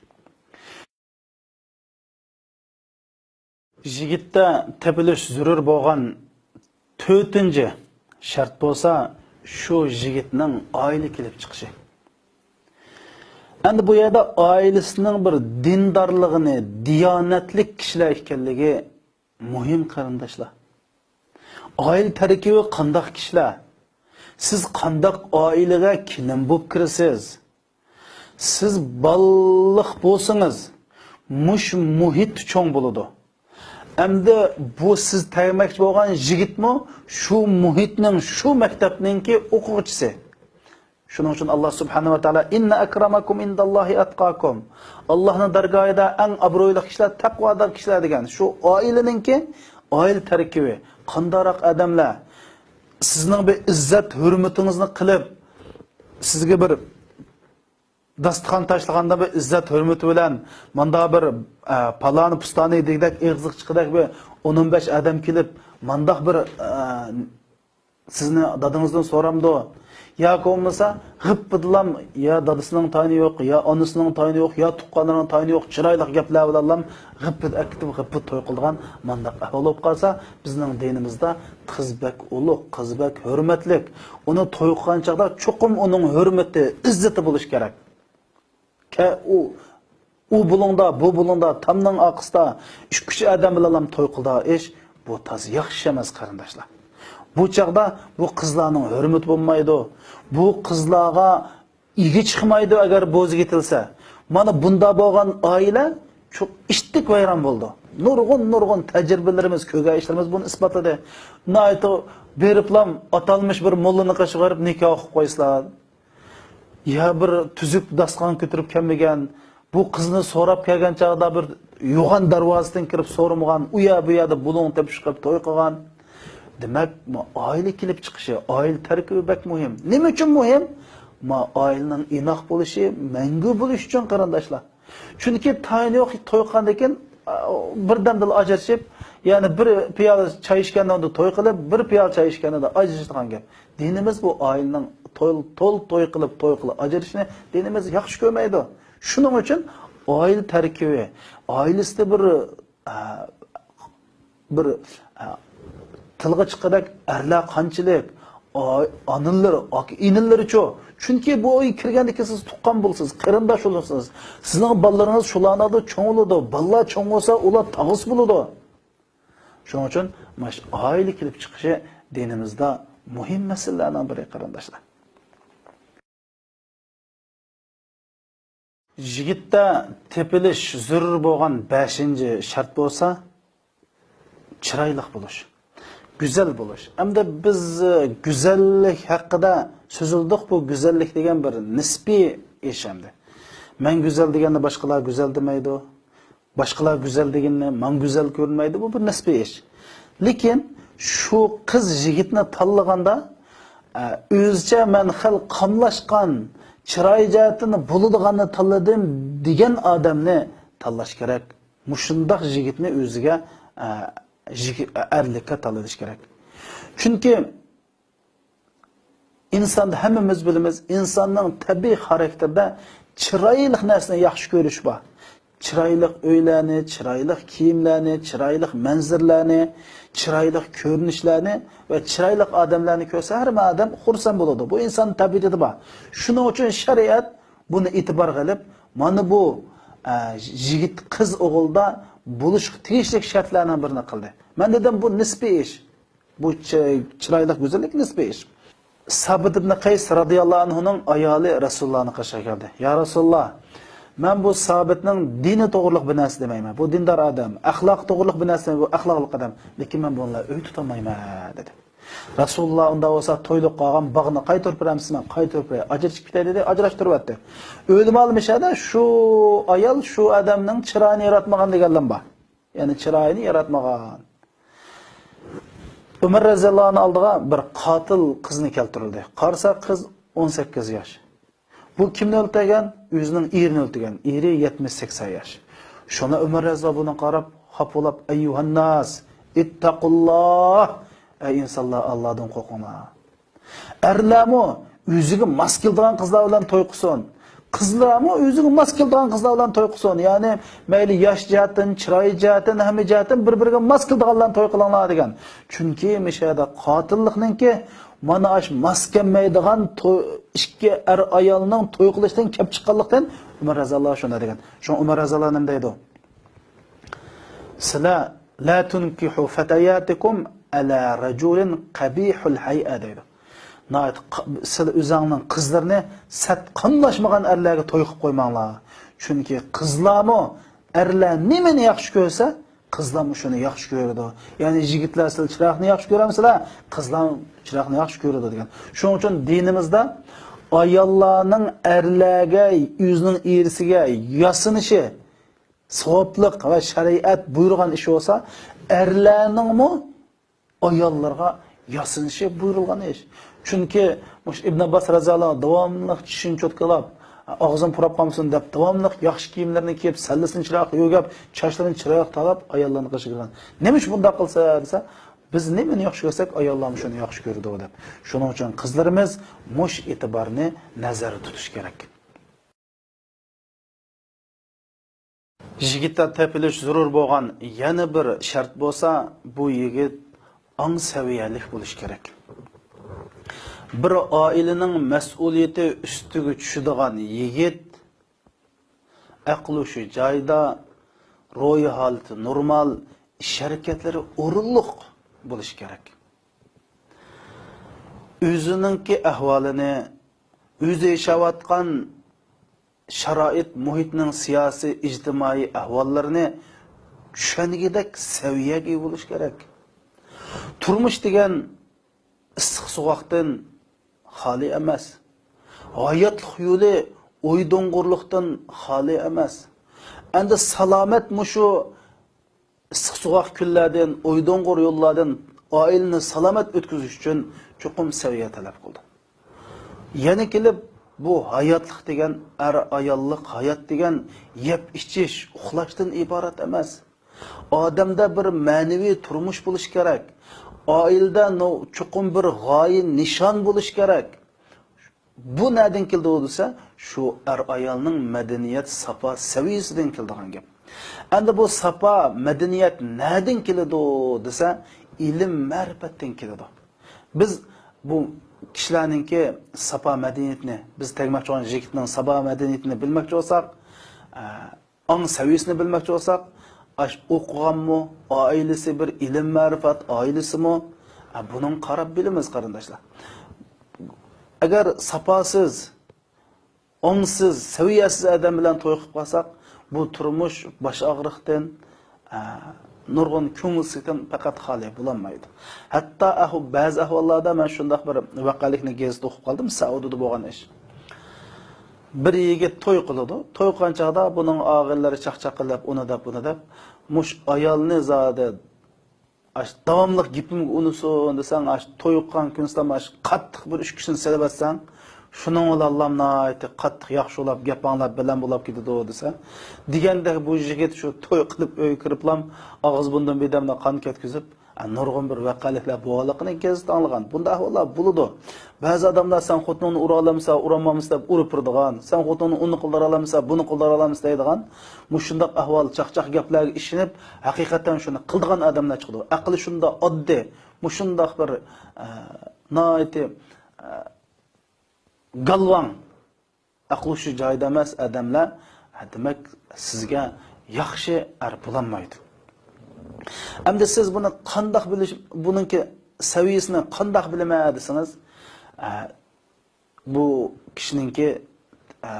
يىگىتتە تېپىلىش زۆرۈر بولغان تۆتىنچى شەرت بولسا، شۇ يىگىتنىڭ ئائىلە كېلىپ چىقىشى. ئەمدى بۇ يەردە ئائىلىسىنىڭ بىر دىندارلىقىنى، دىيانەتلىك كىشىلەر ئىكەنلىكى مۇھىم، قېرىنداشلار. ئائىلە تەركىبى قانداق كىشىلەر؟ سىز قانداق ئائىلىگە كېلىن بولۇپ كىرىسىز؟ سىز بالىلىق بولسىڭىز، مۇش مۇھىت چوڭ بولىدۇ. ئەمدى بۇ سىز تەگمەكچى بولغان يىگىتمۇ شۇ مۇھىتنىڭ، شۇ مەكتەپنىڭكى ئوقۇغۇچىسى. شۇنىڭ ئۈچۈن ئاللا سۇبھانەھۇ ۋە تائالا، «ئىننە ئەكرەمەكۇم ئىنداللاھى ئەتقاكۇم.» ئاللانىڭ دەرگاھىدا ئەڭ ئابرۇيلۇق كىشىلەر تەقۋادار كىشىلەر دېگەن. شۇ ئائىلىنىڭكى، ئائىلە تەركىبى قانداقراق ئادەملەر، سىزنىڭ بىر ئىززەت ھۆرمىتىڭىزنى قىلىپ، سىزگە بىر داستىخان تاشلىغاندا بىر ئىززەت ھۆرمىتى بىلەن، ماندا بىر، ئە، پالانى پۇستانى دېگۈدەك، ئېغىزلىق چىققۇدەك بىر ئون ئون بەش ئادەم كېلىپ، مانداق بىر، ئە، سىزنى دادىڭىزدىن سورامدۇ؟ ياكى بولمىسا غىپپىدىلام، يا دادىسىنىڭ تايىنى يوق، يا ئانىسىنىڭ تايىنى يوق، يا تۇغقانلىرىنىڭ تايىنى يوق، چىرايلىق گەپلەر بىلەنلام غىپپىدە ئەكېتىپ غىپپىدە توي قىلىدىغان مانداق ئەھۋال بولۇپ قالسا، بىزنىڭ دىنىمىزدا قىز بەك ئۇلۇغ، قىز بەك ھۆرمەتلىك. ئۇنى توي قىلغان چاغدا چوقۇم ئۇنىڭ ھۆرمىتى، ئىززىتى بولۇشى كېرەك. كە-، ئۇ، ئۇ بۇلۇڭدا، بۇ بۇلۇڭدا، تامنىڭ ئارقىسىدا ئۈچ ئۈچ ئادەم بىلەنلا توي قىلىدىغان ئىش، بۇ تازا ياخشى ئەمەس، قېرىنداشلار. بۇ چاغدا بۇ قىزلارنىڭ ھۆرمىتى بولمايدۇ. بۇ قىزلارغا ئىگە چىقمايدۇ، ئەگەر بوزى كېتىلسە. مانا بۇندا بولغان ئائىلە چوق ئىتتىك ۋەيران بولىدۇ. نۇرغۇن، نۇرغۇن تەجرىبىلىرىمىز، كۆرگەن ئىشلىرىمىز بۇنى ئىسپاتلىدى. ناھايىتى بېرىپلام ئاتالمىش بىر موللىنىڭ قېشىغا بېرىپ نىكاھ ئوقۇپ قويسىلا، يا بىر تۈزۈك داستىخان كۆتۈرۈپ كەلمىگەن، بۇ قىزنى سوراپ كەلگەن چاغدا بىر يوغان دەرۋازىدىن كىرىپ سورىمىغان، ئۇ يەر بۇ يەردە بۇلۇڭ تېپىشقا توي قىلغان. دېمەك، ما ئائىلە كېلىپ چىقىشى، ئائىلە تەركىبى بەك مۇھىم. نېمە ئۈچۈن مۇھىم؟ ما ئائىلىنىڭ ئىناق بولۇشى، مەڭگۈ بولۇشى ئۈچۈن، قېرىنداشلار. چۈنكى تايىنى يوق توي قىلغاندىن كېيىن، ئا، بىردەمدىلا ئاجرىشىپ، يەنى بىر پىيالە چاي ئىچكەندە توي قىلىپ، بىر پىيالە چاي ئىچكەندە ئاجرىشىدىغان گەپ. دىنىمىز بۇ ئائىلىنىڭ تول، تول توي قىلىپ، توي قىلىپ ئاجرىشىشنى دىنىمىز ياخشى كۆرمەيدۇ. شۇنىڭ ئۈچۈن ئائىلە تەركىبى، ئائىلىسىدە بىر، ئە، بىر، ئە، تىلغا چىققۇدەك ئەرلەر قانچىلىك، ئا-، ئانىلىرى، ئاكا-ئىنىلىرىچۇ؟ چۈنكى بۇ ئۆيگە كىرگەندىن كېيىن سىز تۇغقان بولىسىز، قېرىنداش بولىسىز. سىزنىڭ بالىلىرىڭىز شۇلارنىڭدا چوڭ بولىدۇ. بالىلار چوڭ بولسا، ئۇلار تاغىسى بولىدۇ. شۇنىڭ ئۈچۈن مانا شۇ ئائىلە كېلىپ چىقىشى دىنىمىزدا مۇھىم مەسىلىلەرنىڭ بىرى، قېرىنداشلار. يىگىتتە تېپىلىش زۆرۈر بولغان بەشىنچى شەرت بولسا، چىرايلىق بولۇش، گۈزەل بولۇش. ئەمدى بىز، ئە، گۈزەللىك ھەققىدە سۆزلىدۇق. بۇ گۈزەللىك دېگەن بىر نىسپىي ئىش ئەمدى. مەن گۈزەل دېگەندە باشقىلار گۈزەل دېمەيدۇ. باشقىلار گۈزەل دېگىنىنى ماڭا گۈزەل كۆرۈنمەيدۇ، بۇ بىر نىسپىي ئىش. لېكىن شۇ قىز يىگىتنى تاللىغاندا، ئە، ئۆزىچە مەن خېلى قاملاشقان، چىراي جەھەتتىن بولىدىغاننى تاللىدىم دېگەن ئادەمنى تاللاش كېرەك. مۇشۇنداق يىگىتنى ئۆزىگە، ئە، يىگىت، ئەرلىككە تاللىنىش كېرەك. چۈنكى ئىنساندا ھەممىمىز بىلىمىز، ئىنساننىڭ تەبىئىي خاراكتېرىدە چىرايلىق نەرسىنى ياخشى كۆرۈش بار. چىرايلىق ئۆيلەرنى، چىرايلىق كىيىملەرنى، چىرايلىق مەنزىرىلەرنى، چىرايلىق كۆرۈنۈشلەرنى ۋە چىرايلىق ئادەملەرنى كۆرسە، ھەممە ئادەم خۇرسەن بولىدۇ. بۇ ئىنسان تەبىئىتىدە بار. شۇنىڭ ئۈچۈن شەرىئەت بۇنى ئېتىبارغا ئېلىپ، مانا بۇ، ئە، يىگىت قىز ئوغۇلدا بولۇشقا تېگىشلىك شەرتلەرنىڭ بىرىنى قىلدى. مەن دېدىم، بۇ نىسپىي ئىش. بۇ چى-، چىرايلىق گۈزەللىك نىسپىي ئىش. سابىت ئىبن قەيس رازىياللاھۇ ئەنھۇنىڭ ئايالى رەسۇلۇللاھنىڭ قېشىغا كەلدى. يا رەسۇلۇللاھ، مەن بۇ سابىتنىڭ دىنى توغرىلىق بىر نەرسە دېمەيمەن. بۇ دىندار ئادەم، ئەخلاقى توغرىلىق بىر نەرسە دېمەيمەن، بۇ ئەخلاقلىق ئادەم. لېكىن مەن بۇنى ئۆي تۇتالمايمەن، دېدى. رەسۇلۇللا ئۇنداق بولسا تويلۇق قالغان باغنى قايتۇرۇپ بېرەمسىز؟ مەن قايتۇرۇپ بېرەي، ئاجرىشىپ كېتەي، دېدى، ئاجراشتۇرۇۋەتتى. ئۆلىمالار مۇشۇ يەردە شۇ ئايال شۇ ئادەمنىڭ چىرايىنى ياراتمىغان دېگەنلەر بار. يەنى چىرايىنى ياراتمىغان. ئۆمەر رەزىياللاھۇ ئەنھۇ ئالدىغا بىر قاتىل قىزنى كەلتۈرۈلدى. قارىسا قىز ئون سەككىز ياش. بۇ كىمنى ئۆلتۈرگەن؟ ئۆزىنىڭ ئېرىنى ئۆلتۈرگەن. ئېرى يەتمىش سەكسەن ياش. شۇڭا ئۆمەر رەزىياللاھۇ بۇنىڭغا قاراپ، خاپا بولۇپ، ئەييۇھەنناس، ئىتتەقۇللاھ، ئەي ئىنسانلار، ئاللادىن قورقۇڭلار. ئەرلەرمۇ ئۆزىگە ماس كېلىدىغان قىزلار بىلەن توي قىلسۇن. قىزلارمۇ ئۆزىگە ماس كېلىدىغان قىزلار بىلەن توي قىلسۇن. يەنى مەيلى ياش جەھەتتىن، چىراي جەھەتتىن، ھەممە جەھەتتىن بىر-بىرىگە ماس كېلىدىغانلارنى توي قىلىڭلار دېگەن. چۈنكى مۇشۇ يەردە قاتىللىقنىڭكى مانا ئاش ماس كەلمەيدىغان توي، ئىككى ئەر ئايالنىڭ توي قىلىشتىن كەپ چىققانلىقتىن ئۆمەر رەزىياللاھۇ شۇنداق دېگەن. شۇڭا ئۆمەر رەزىياللاھۇ نېمە دەيدۇ؟ سىلەر، لا تۇنكىھۇ فەتەياتىكۇم ئەلا رەجۇلىن قەبىھۇل ھەيئە دەيدۇ. ناھايىتى ق-، سىلەر ئۆزۈڭنىڭ قىزلىرىنى سەت قاملاشمىغان ئەرلەرگە توي قىلىپ قويماڭلار. چۈنكى قىزلارمۇ ئەرلەر نېمىنى ياخشى كۆرسە، قىزلارمۇ شۇنى ياخشى كۆرىدۇ. يەنى يىگىتلەر سىلەر چىراغنى ياخشى كۆرەمسىلەر، قىزلار چىراغنى ياخشى كۆرىدۇ دېگەن. شۇنىڭ ئۈچۈن دىنىمىزدا ئاياللارنىڭ ئەرلەرگە، ئۆزىنىڭ ئېرىسىگە ياسىنىشى ساۋابلىق ۋە شەرىئەت بۇيرۇغان ئىش بولسا، ئەرلەرنىڭمۇ ئاياللارغا ياسىنىشى بۇيرۇلغان ئىش. چۈنكى مۇشۇ ئىبن ئابباس رەزىياللاھۇ ئەنھۇ داۋاملىق چىشىنى چوتكىلاپ، ئاغزىم پۇراپ قالمىسۇن دەپ، داۋاملىق ياخشى كىيىملىرىنى كىيىپ، سەللىسىنى چىرايلىق يۆگەپ، چاچلىرىنى چىرايلىق تاراپ، ئاياللارنى قىلىشقا كىرگەن. نېمە ئۈچۈن بۇنداق قىلسا دېسە، بىز نېمىنى ياخشى كۆرسەك، ئاياللارمۇ شۇنى ياخشى كۆرىدۇ دەپ. شۇنىڭ ئۈچۈن قىزلىرىمىز مۇشۇ ئېتىبارنى نەزەردە تۇتۇش كېرەك. يىگىتتە تېپىلىش زۆرۈر بولغان يەنە بىر شەرت بولسا، بۇ يىگىت ئاڭ سەۋىيەلىك بولۇشى كېرەك. بىر ئائىلىنىڭ مەسئۇلىيىتى ئۈستىگە چۈشىدىغان يىگىت ئەقلى شۇ جايدا، روھىي ھالىتى نورمال، ئىش ھەرىكەتلىرى ئورۇنلۇق بولۇشى كېرەك. ئۆزىنىڭكى ئەھۋالىنى، ئۆزى ياشاۋاتقان شارائىت، مۇھىتنىڭ سىياسىي، ئىجتىمائىي ئەھۋاللىرىنى چۈشەنگۈدەك سەۋىيەگە ئىگە بولۇش كېرەك. تۇرمۇش دېگەن ئىسسىق سوغۇقتىن خالىي ئەمەس. ھاياتلىق يولى ئوي-دوڭغۇرلۇقتىن خالىي ئەمەس. ئەمدى سالامەت مۇشۇ ئىسسىق سوغۇق كۈنلەردىن، ئوي-دوڭغۇر يوللاردىن ئائىلىنى سالامەت ئۆتكۈزۈش ئۈچۈن چوقۇم سەۋىيە تەلەپ قىلىدۇ. يەنە كېلىپ، بۇ ھاياتلىق دېگەن، ئەر-ئاياللىق ھايات دېگەن يەپ-ئىچىش، ئۇخلاشتىن ئىبارەت ئەمەس. ئادەمدە بىر مەنىۋى تۇرمۇش بولۇشى كېرەك. ئائىلىدە نو-، چوقۇم بىر غايە، نىشان بولۇشى كېرەك. بۇ نەدىن كېلىدۇ دېسە، شۇ ئەر-ئايالنىڭ مەدەنىيەت ساپا سەۋىيەسىدىن كېلىدىغان گەپ. ئەمدى بۇ ساپا مەدەنىيەت نەدىن كېلىدۇ دېسە، ئىلىم-مەرىپەتتىن كېلىدۇ. بىز بۇ كىشىلەرنىڭكى ساپا مەدەنىيىتىنى، بىز تەگمەكچى بولغان يىگىتنىڭ ساپا مەدەنىيىتىنى بىلمەكچى بولساق، ئە، ئاڭ سەۋىيەسىنى بىلمەكچى بولساق، ئاش ئوقۇغانمۇ، ئائىلىسى بىر ئىلىم-مەرىپەت ئائىلىسىمۇ، ئە، بۇنىڭغا قاراپ بىلىمىز، قېرىنداشلار. ئەگەر ساپاسىز، ئاڭسىز، سەۋىيەسىز ئادەم بىلەن توي قىلىپ قالساق، بۇ تۇرمۇش باش ئاغرىقتىن، ئە، نۇرغۇن كۆڭۈلسىزلىكتىن پەقەت خالىي بولالمايدۇ. ھەتتا ئەھۋ-، بەزى ئەھۋاللاردا مەن شۇنداق بىر ۋەقەلىكنى گېزىتتە ئوقۇپ قالدىم، سەئۇدىدا بولغان ئىش. بىر يىگىت توي قىلىدۇ. توي قىلغان چاغدا بۇنىڭ ئاغىنىلىرى چاقچاق قىلىپ، ئۇنى دەپ، بۇنى دەپ، مۇش ئايالنى زادى ئاش داۋاملىق گېپىمگە ئۇنىسۇن دېسەڭ، ئاش توي قىلغان كۈنسىلا ئاش قاتتىق بىر ئۈچ كىشىنى سېلىۋەتسەڭ، شۇنىڭ بىلەن ناھايىتى قاتتىق ياخشى بولاپ، گەپ ئاڭلاپ، بىلەن بولاپ كېتىدۇ دېسە. دېگەندەك بۇ يىگىت شۇ توي قىلىپ ئۆيگە كىرىپلام، ئاغزى بۇندىن بىردەمدە قان كەتكۈزۈپ، ئە، نۇرغۇن بىر ۋەقەلىكلەر بولغانلىقىنى گېزىتتە ئاڭلىغان. بۇنداق ئەھۋاللار بولىدۇ. بەزى ئادەملەر سەن خوتۇنۇڭنى ئۇرالامسەن، ئۇرالمامسەن دەپ ئۇرۇپ بېرىدىغان، سەن خوتۇنۇڭنى ئۇنى قىلدۇرالامسەن، بۇنى قىلدۇرالامسەن دەيدىغان، مۇشۇنداق ئەھۋال، چاقچاق گەپلەرگە ئىشىنىپ، ھەقىقەتەن شۇنى قىلىدىغان ئادەملەر چىقىدۇ. ئەقلى شۇنداق ئاددىي، مۇشۇنداق بىر، ئە، ناھايىتى، ئە، گالۋاڭ، ئەقلى شۇ جايدا ئەمەس ئادەملەر، ھە، دېمەك، سىزگە ياخشى ئەر بولالمايدۇ. ئەمدى سىز بۇنى قانداق بىلىش، بۇنىڭكى سەۋىيەسىنى قانداق بىلىمەن دېسىڭىز، ئە، بۇ كىشىنىڭكى، ئە،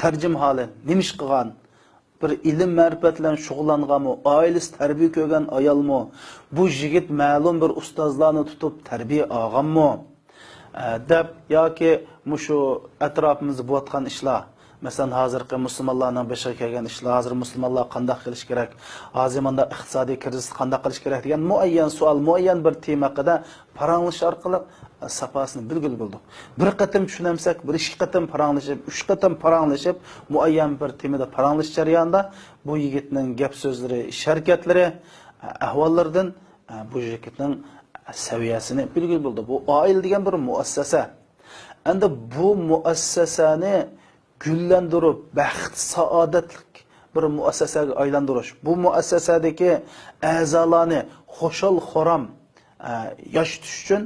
تەرجىمىھالى نېمە ئىش قىلغان؟ بىر ئىلىم-مەرىپەت بىلەن شۇغۇللانغانمۇ؟ ئائىلىسى تەربىيە كۆرگەن ئايالمۇ؟ بۇ يىگىت مەلۇم بىر ئۇستازلارنى تۇتۇپ تەربىيە ئالغانمۇ؟ ئە، دەپ ياكى مۇشۇ ئەتراپىمىزدا بولۇۋاتقان ئىشلار، مەسىلەن، ھازىرقى مۇسۇلمانلارنىڭ بېشىغا كەلگەن ئىشلار، ھازىر مۇسۇلمانلار قانداق قىلىش كېرەك، ھازىر مۇنداق ئىقتىسادىي كىرىزىستا قانداق قىلىش كېرەك دېگەن مۇئەييەن سوئال، مۇئەييەن بىر تېما ھەققىدە پاراڭلىشىش ئارقىلىق، ئە، ساپاسىنى بىلگىلى بولىدۇ. بىر قېتىم چۈشىنەمسەك، بىر ئىككى قېتىم پاراڭلىشىپ، ئۈچ قېتىم پاراڭلىشىپ، مۇئەييەن بىر تېمىدا پاراڭلىشىش جەريانىدا بۇ يىگىتنىڭ گەپ سۆزلىرى، ئىش ھەرىكەتلىرى، ئە، ئەھۋاللىرىدىن، ئە، بۇ يىگىتنىڭ سەۋىيەسىنى بىلگىلى بولىدۇ. بۇ ئائىلە دېگەن بىر مۇئەسسەسە. ئەمدى بۇ مۇئەسسەسەنى گۈللەندۈرۈپ، بەخت، سائادەتلىك بىر مۇئەسسەسەگە ئايلاندۇرۇش، بۇ مۇئەسسەسەدىكى ئەزالارنى خۇشال-خۇرام، ئە، ياشىتىش ئۈچۈن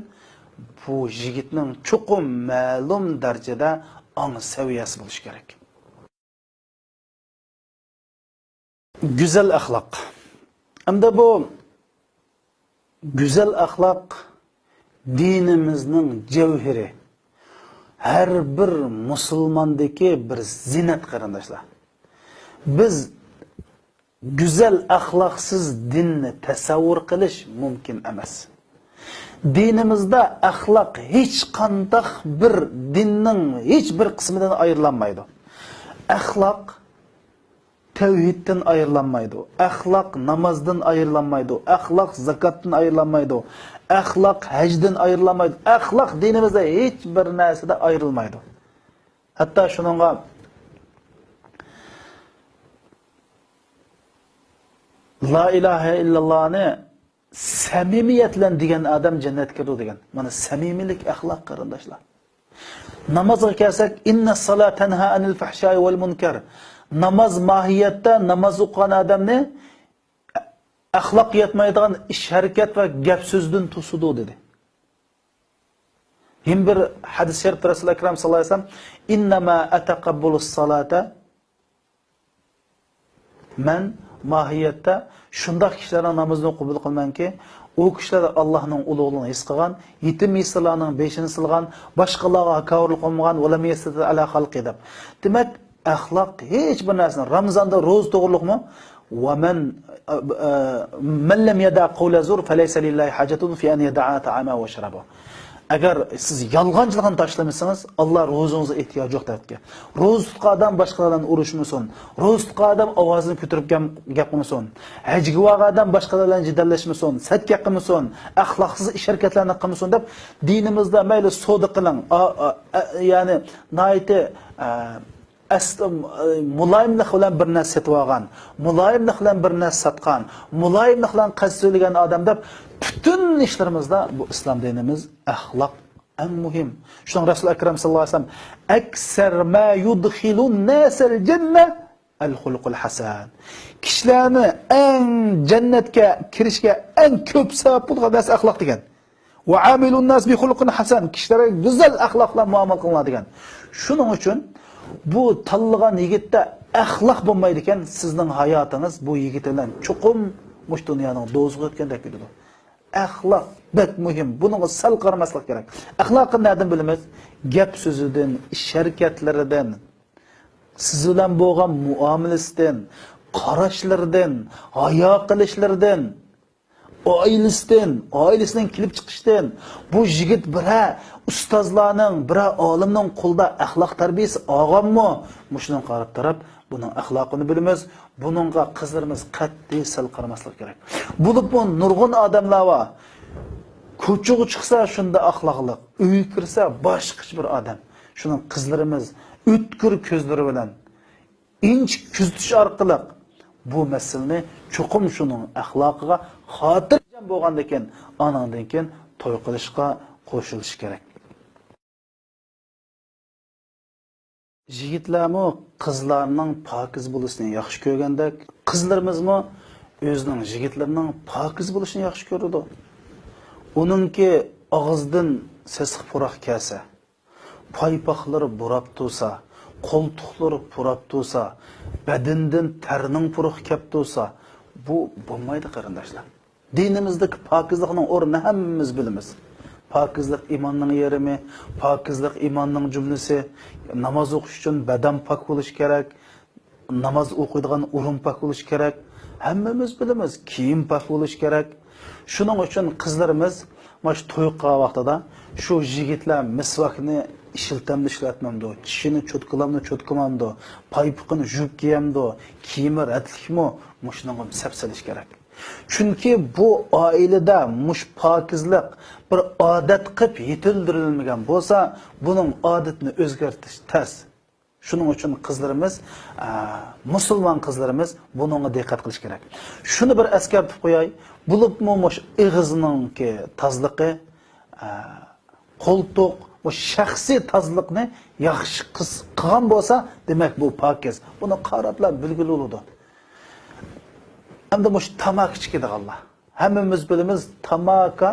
بۇ يىگىتنىڭ چوقۇم مەلۇم دەرىجىدە ئاڭ سەۋىيەسى بولۇشى كېرەك. گۈزەل ئەخلاق. ئەمدى بۇ گۈزەل ئەخلاق دىنىمىزنىڭ جەۋھىرى. ھەر بىر مۇسۇلماندىكى بىر زىننەت، قېرىنداشلار. بىز گۈزەل ئەخلاقسىز دىننى تەسەۋۋۇر قىلىش مۇمكىن ئەمەس. دىنىمىزدا ئەخلاق ھېچقانداق بىر دىننىڭ ھېچ بىر قىسمىدىن ئايرىلالمايدۇ. ئەخلاق تەۋھىدتىن ئايرىلالمايدۇ. ئەخلاق نامازدىن ئايرىلالمايدۇ. ئەخلاق زاكاتتىن ئايرىلالمايدۇ. ئەخلاق ھەجدىن ئايرىلالمايدۇ. ئەخلاق دىنىمىزدا ھېچ بىر نەرسىدە ئايرىلمايدۇ. ھەتتا شۇنىڭغا لا ئىلاھە ئىللاللانى سەمىمىيەت بىلەن دېگەن ئادەم جەننەتكە كىرىدۇ دېگەن. مانا سەمىمىيلىك ئەخلاق، قېرىنداشلار. نامازغا كەلسەك، ئىننە سالا تەنھا ئەنىل فەھشاي ۋەل مۇنكەر. ناماز ماھىيەتتە ناماز ئوقۇغان ئادەمنى ئەخلاق يەتمەيدىغان ئىش ھەرىكەت ۋە گەپ سۆزدىن توسىدۇ دېدى. يەنە بىر ھەدىس شەرىپتە رەسۇل ئەكرەم ساللاللاھۇ ئەلەيھى ۋەسەللەم، ئىننەما ئەتەقەببۇلۇس سالاتا، مەن ماھىيەتتە شۇنداق كىشىلەرنىڭ نامىزىنى قوبۇل قىلىمەنكى، ئۇ كىشىلەر ئاللاھنىڭ ئۇلۇغلۇقىنى ھېس قىلغان، يېتىم يېسىرلارنىڭ بېشىنى سىلىغان، باشقىلارغا ھاكاۋۇرلۇق قىلمىغان، ۋەلەم يەستەتىر ئەلا خەلقى دەپ. دېمەك، ئەخلاق ھېچ بىر نەرسىنى، رامىزاندا روزا توغرۇلۇقمۇ؟ ۋە مەن، ئە، ئە، مەن لەم يەدە قەۋلە زۇر فەلەيسە لىللاھى ھاجەتۇن فى ئەن يەدەئە تائامە ۋە شەرابە. ئەگەر سىز يالغانچىلىقنى تاشلىمىسىڭىز، ئاللا روزىڭىزغا ئېھتىياجى يوق دەپتىكەن. روزا تۇتقان ئادەم باشقىلار بىلەن ئۇرۇشمىسۇن. روزا تۇتقان ئادەم ئاۋازىنى كۆتۈرۈپ گەپ، گەپ قىلمىسۇن. ھەجگە بارغان ئادەم باشقىلار بىلەن جېدەللەشمىسۇن. سەت گەپ قىلمىسۇن. ئەخلاقسىز ئىش ھەرىكەتلەرنى قىلمىسۇن دەپ، دىنىمىزدا مەيلى سودا قىلىڭ، ئا، ئا، ئە، يەنى ناھايىتى، ئە، ئەس-، مۇلايىملىق بىلەن بىر نەرسە سېتىۋالغان، مۇلايىملىق بىلەن بىر نەرسە ساتقان، مۇلايىملىق بىلەن قەست سۆيلىگەن ئادەم دەپ، پۈتۈن ئىشلىرىمىزدا بۇ ئىسلام دىنىمىز ئەخلاق ئەڭ مۇھىم. شۇڭا رەسۇل ئەكرەم ساللاللاھۇ ئەلەيھى ۋەسەللەم، ئەكسەر ما يۇدخىلۇن نەسەل جەننە ئەل خۇلقۇل ھەسەن. كىشىلەرنى ئەڭ جەننەتكە كىرىشكە ئەڭ كۆپ سەۋەب بولىدىغان نەرسە ئەخلاق دېگەن. ۋە ئامىلۇن ناس بى خۇلقىن ھەسەن، كىشىلەرگە گۈزەل ئەخلاق بىلەن مۇئامىلە قىلىڭلار دېگەن. شۇنىڭ ئۈچۈن بۇ تاللىغان يىگىتتە ئەخلاق بولمايدىكەن، سىزنىڭ ھاياتىڭىز بۇ يىگىت بىلەن چوقۇم مۇشۇ دۇنيانىڭ دوزىخىغا ئۆتكەندەك كېتىدۇ. ئەخلاق بەك مۇھىم، بۇنىڭغا سەل قارىماسلىق كېرەك. ئەخلاقنى نەدىن بىلىمىز؟ گەپ سۆزىدىن، ئىش ھەرىكەتلىرىدىن، سىز بىلەن بولغان مۇئامىلىسىدىن، قاراشلىرىدىن، ھايا قىلىشلىرىدىن، ئائىلىسىدىن، ئائىلىسىدىن كېلىپ چىقىشتىن، بۇ يىگىت بىرەر ئۇستازلارنىڭ، بىرەر ئالىمنىڭ قولىدا ئەخلاق تەربىيەسى ئالغانمۇ؟ مۇشۇنىڭغا قاراپ تۇرۇپ، بۇنىڭ ئەخلاقىنى بىلىمىز. بۇنىڭغا قىزلىرىمىز قەتئىي سەل قارىماسلىقى كېرەك. بولۇپمۇ نۇرغۇن ئادەملەر بار. كوچىغا چىقسا شۇنداق ئەخلاقلىق، ئۆيگە كىرسە باشقىچە بىر ئادەم. شۇنىڭ قىزلىرىمىز ئۆتكۈر كۆزلىرى بىلەن ئىنچىكە كۆزىتىش ئارقىلىق بۇ مەسىلىنى چوقۇم شۇنىڭ ئەخلاقىغا خاتىرجەم بولغاندىن كېيىن، ئانىڭدىن كېيىن توي قىلىشقا قوشۇلۇشى كېرەك. يىگىتلەرمۇ قىزلارنىڭ پاكىز بولۇشىنى ياخشى كۆرگەندەك، قىزلىرىمىزمۇ ئۆزىنىڭ يىگىتلىرىنىڭ پاكىز بولۇشىنى ياخشى كۆرىدۇ. ئۇنىڭكى ئاغزىدىن سېسىق پۇراق كەلسە، پايپاقلىرى بۇراپ تۇرسا، قولتۇقلىرى پۇراپ تۇرسا، بەدىنىدىن تەرنىڭ پۇرىقى كەپ تۇرسا، بۇ بولمايدۇ، قېرىنداشلار. دىنىمىزدىكى پاكىزلىقنىڭ ئورنىنى ھەممىمىز بىلىمىز. پاكىزلىق ئىماننىڭ يېرىمى، پاكىزلىق ئىماننىڭ جۈملىسى. ناماز ئوقۇش ئۈچۈن بەدەن پاك بولۇشى كېرەك، ناماز ئوقۇيدىغان ئورۇن پاك بولۇشى كېرەك. ھەممىمىز بىلىمىز، كىيىم پاك بولۇشى كېرەك. شۇنىڭ ئۈچۈن قىزلىرىمىز مانا شۇ توي قىلغان ۋاقتىدا شۇ يىگىتلەر مىسۋاكنى ئىشلىتەمدۇ، ئىشلەتمەمدۇ، چىشىنى چوتكىلامدۇ، چوتكىمامدۇ، پايپىقىنى يۇيۇپ كىيەمدۇ، كىيىمى رەتلىكمۇ، مۇشۇنىڭغا سەپ سېلىش كېرەك. چۈنكى بۇ ئائىلىدە مۇشۇ پاكىزلىق بىر ئادەت قىلىپ يېتىلدۈرۈلمىگەن بولسا، بۇنىڭ ئادىتىنى ئۆزگەرتىش تەس. شۇنىڭ ئۈچۈن قىزلىرىمىز، ئە، مۇسۇلمان قىزلىرىمىز بۇنىڭغا دىققەت قىلىشى كېرەك. شۇنى بىر ئەسكەرتىپ قوياي، بولۇپمۇ مۇشۇ ئېغىزنىڭكى تازىلىقى، ئە، قولتۇق، بۇ شەخسىي تازىلىقنى ياخشى قىز-، قىلغان بولسا، دېمەك، بۇ پاكىز. بۇنى قاراپلا بىلگىلى بولىدۇ. ئەمدى مۇشۇ تاماكا چېكىدىغانلار. ھەممىمىز بىلىمىز، تاماكا،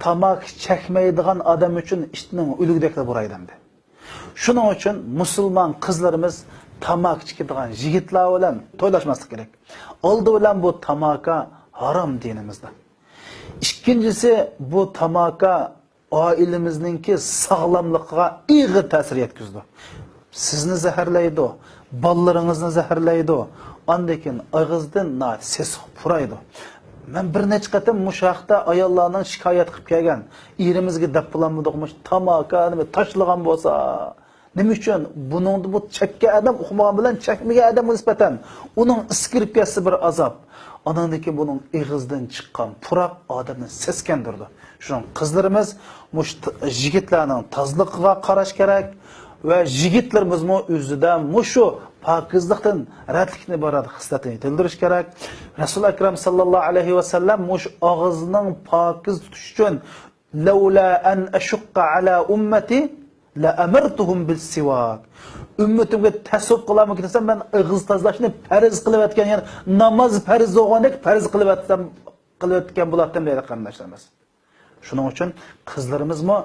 تاماكا چەكمەيدىغان ئادەم ئۈچۈن ئىتنىڭ ئۆلۈكىدەكلا بۇرايدۇ ئەمدى. شۇنىڭ ئۈچۈن مۇسۇلمان قىزلىرىمىز تاماكا چېكىدىغان يىگىتلەر بىلەن تويلاشماسلىق كېرەك. ئالدى بىلەن بۇ تاماكا ھارام دىنىمىزدا. ئىككىنچىسى، بۇ تاماكا ئائىلىمىزنىڭكى ساغلاملىقىغا ئېغىر تەسىر يەتكۈزىدۇ. سىزنى زەھەرلەيدۇ، بالىلىرىڭىزنى زەھەرلەيدۇ، ئاندىن كېيىن ئېغىزدىن ناھايىتى سېسىق پۇرايدۇ. مەن بىر نەچچە قېتىم مۇشۇ ھەقتە ئاياللارنىڭ شىكايەت قىلىپ كەلگەن، ئېرىمىزگە دەپ بولالمىدۇق، مۇشۇ تاماكا نېمە تاشلىغان بولسا. نېمە ئۈچۈن؟ بۇنىڭدا بۇ چەككەن ئادەم ئۇقمىغان بىلەن چەكمىگەن ئادەمگە نىسبەتەن ئۇنىڭ ئىسى كىرىپ كەتسە بىر ئازاب. ئانىڭدىن كېيىن بۇنىڭ ئېغىزدىن چىققان پۇراق ئادەمنى سەسكەندۈرىدۇ. شۇنىڭ قىزلىرىمىز مۇشۇ ت-، يىگىتلەرنىڭ تازىلىقىغا قاراش كېرەك ۋە يىگىتلىرىمىزمۇ ئۆزىدە مۇشۇ پاكىزلىقتىن، رەتلىكتىن ئىبارەت خىسلەتنى يېتىلدۈرۈش كېرەك. رەسۇل ئەكرەم ساللاللاھۇ ئەلەيھى ۋەسەللەم مۇشۇ ئاغزىنىڭ پاكىز تۇتۇش ئۈچۈن، لەۋلا ئەن ئەشۇققە ئەلا ئۇممەتى لەئەمەرتۇھۇم بىسسىۋاك. ئۈممىتىمگە تەس بولۇپ قالارمىكىن دېسەم، مەن ئېغىز تازىلاشنى پەرز قىلىۋەتكەن، يەنى ناماز پەرز بولغاندەك پەرز قىلىۋەتسەم، قىلىۋەتكەن بولاتتىم دەيدۇ قېرىنداشلىرىمىز. شۇنىڭ ئۈچۈن قىزلىرىمىزمۇ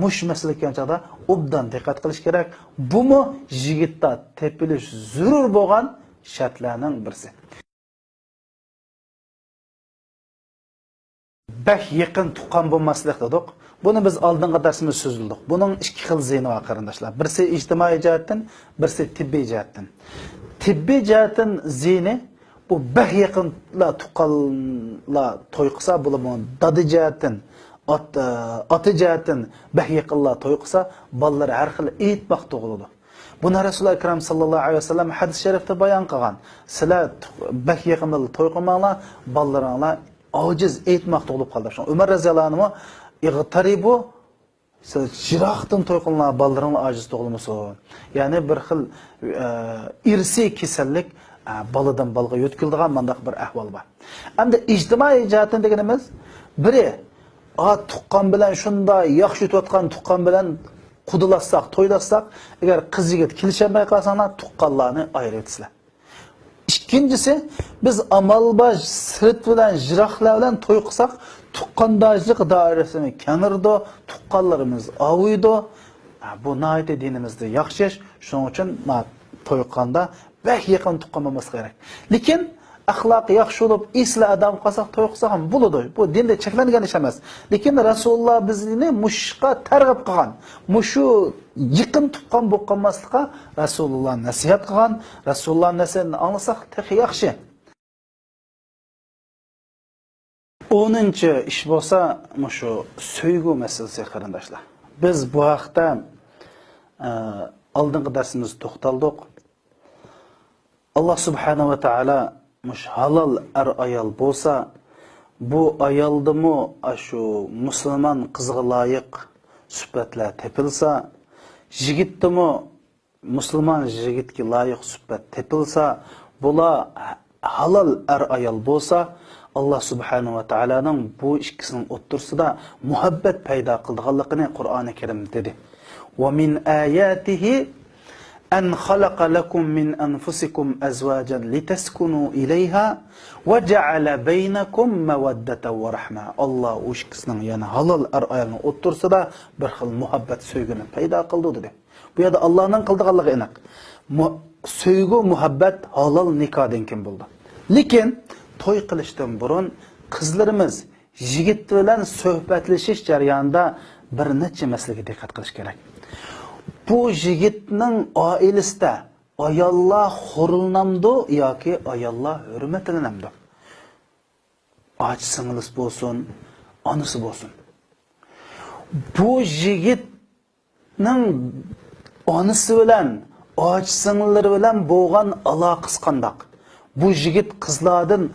مۇشۇ مەسىلىگە كەلگەن چاغدا ئوبدان دىققەت قىلىش كېرەك. بۇمۇ يىگىتتە تېپىلىش زۆرۈر بولغان شەرتلەرنىڭ بىرسى. بەك يېقىن تۇغقان بولماسلىق دېدۇق. بۇنى بىز ئالدىنقى دەرسىمىزدە سۆزلىدۇق. بۇنىڭ ئىككى خىل زىيىنى بار، قېرىنداشلار. بىرسى ئىجتىمائىي جەھەتتىن، بىرسى تېببىي جەھەتتىن. تېببىي جەھەتتىن زىيىنى، بۇ بەك يېقىنلا تۇغقانلار توي قىلسا، بۇلارمۇ دادا جەھەتتىن، ئات-، ئاتا جەھەتتىن بەك يېقىنلار توي قىلسا، بالىلار ھەر خىل ئېيتماق تۇغۇلىدۇ. بۇنى رەسۇلى ئەكرەم ساللاللاھۇ ئەلەيھى ۋەسەللەم ھەدىس شەرىپتە بايان قىلغان. سىلەر تۇ-، بەك يېقىندا توي قىلماڭلار، بالىلىرىڭلار ئاجىز، ئېيتماق تۇغۇلۇپ قالدى. شۇڭا ئۆمەر رەزىياللاھۇ ئەنھۇ، ئىغتەرىبۇ، سىز يىراقتىن توي قىلىڭلار، بالىلىرىڭلار ئاجىز تۇغۇلمىسۇن. يەنى بىر خىل، ئە، ئىرسىي كېسەللىك، ئە، بالىدىن بالىغا يۆتكىلىدىغان مانداق بىر ئەھۋال بار. ئەمدى ئىجتىمائىي جەھەتتىن دېگىنىمىز، بىرى، ئا، تۇغقان بىلەن شۇنداق ياخشى ئۆتۈۋاتقان تۇغقان بىلەن قۇدىلاشساق، تويلاشساق، ئەگەر قىز يىگىت كېلىشەلمەي قالساڭلار، تۇغقانلارنى ئايرىۋېتىسىلەر. ئىككىنچىسى، بىز ئامال بار سىرت بىلەن، يىراقلار بىلەن توي قىلساق، تۇغقانداشلىق دائىرىسىنى كەڭىيىدۇ، تۇغقانلىرىمىز ئاۋۇيدۇ. ھە، بۇ ناھايىتى دىنىمىزدا ياخشى ئىش. شۇنىڭ ئۈچۈن ما-، توي قىلغاندا بەك يېقىن تۇغقان بولماسلىق كېرەك. لېكىن ئەخلاقى ياخشى بولۇپ، ئېسىل ئادەم قالساق، توي قىلساق ھەم بولىدۇ. بۇ دىندا چەكلەنگەن ئىش ئەمەس. لېكىن رەسۇلۇللا بىزنى مۇشۇ ئىشقا تەرغىب قىلغان. مۇشۇ يېقىن تۇغقان بولۇپ قالماسلىققا رەسۇلۇللا نەسىھەت قىلغان. رەسۇلۇللا نەسىھەتىنى ئاڭلىساق تېخى ياخشى. ئونىنچى ئىش بولسا مۇشۇ سۆيگۈ مەسىلىسى، قېرىنداشلار. بىز بۇ ھەقتە، ئە، ئالدىنقى دەرسىمىزدە توختالدۇق. ئاللا سۇبھانەھۇ ۋە تائالا مۇشۇ ھالال ئەر-ئايال بولسا، بۇ ئايالدىمۇ ئاشۇ مۇسۇلمان قىزغا لايىق سۈپەتلەر تېپىلسا، يىگىتتىمۇ مۇسۇلمان يىگىتكە لايىق سۈپەت تېپىلسا، بۇلار ھالال ئەر-ئايال بولسا، ئاللا سۇبھانەھۇ ۋە تائالانىڭ بۇ ئىككىسىنىڭ ئوتتۇرىسىدا مۇھەببەت پەيدا قىلىدىغانلىقىنى قۇرئانى كەرىم دېدى. وَمِنْ آيَاتِهِ أَنْ خَلَقَ لَكُمْ مِنْ أَنْفُسِكُمْ أَزْوَاجًا لِتَسْكُنُوا إِلَيْهَا وَجَعَلَ بَيْنَكُمْ مَوَدَّةً وَرَحْمَةً. ئاللا ئۇ ئىككىسىنىڭ، يەنى ھالال ئەر-ئايالنىڭ ئوتتۇرىسىدا بىر خىل مۇھەببەت سۆيگۈنى پەيدا قىلدى، دېدى. بۇ يەردە ئاللانىڭ قىلىدىغانلىقى ئېنىق. مۇ-، سۆيگۈ، مۇھەببەت ھالال نىكاھدىن كېيىن بولىدۇ. لېكىن توي قىلىشتىن بۇرۇن قىزلىرىمىز يىگىت بىلەن سۆھبەتلىشىش جەريانىدا بىر نەچچە مەسىلىگە دىققەت قىلىش كېرەك. بۇ يىگىتنىڭ ئائىلىسىدە ئاياللار خورلىنامدۇ ياكى ئاياللار ھۆرمەتلىنەمدۇ؟ ئاچا سىڭلىسى بولسۇن، ئانىسى بولسۇن. بۇ يىگىت نىڭ ئانىسى بىلەن، ئاچا سىڭىللىرى بىلەن بولغان ئالاقىسى قانداق؟ بۇ يىگىت قىزلاردىن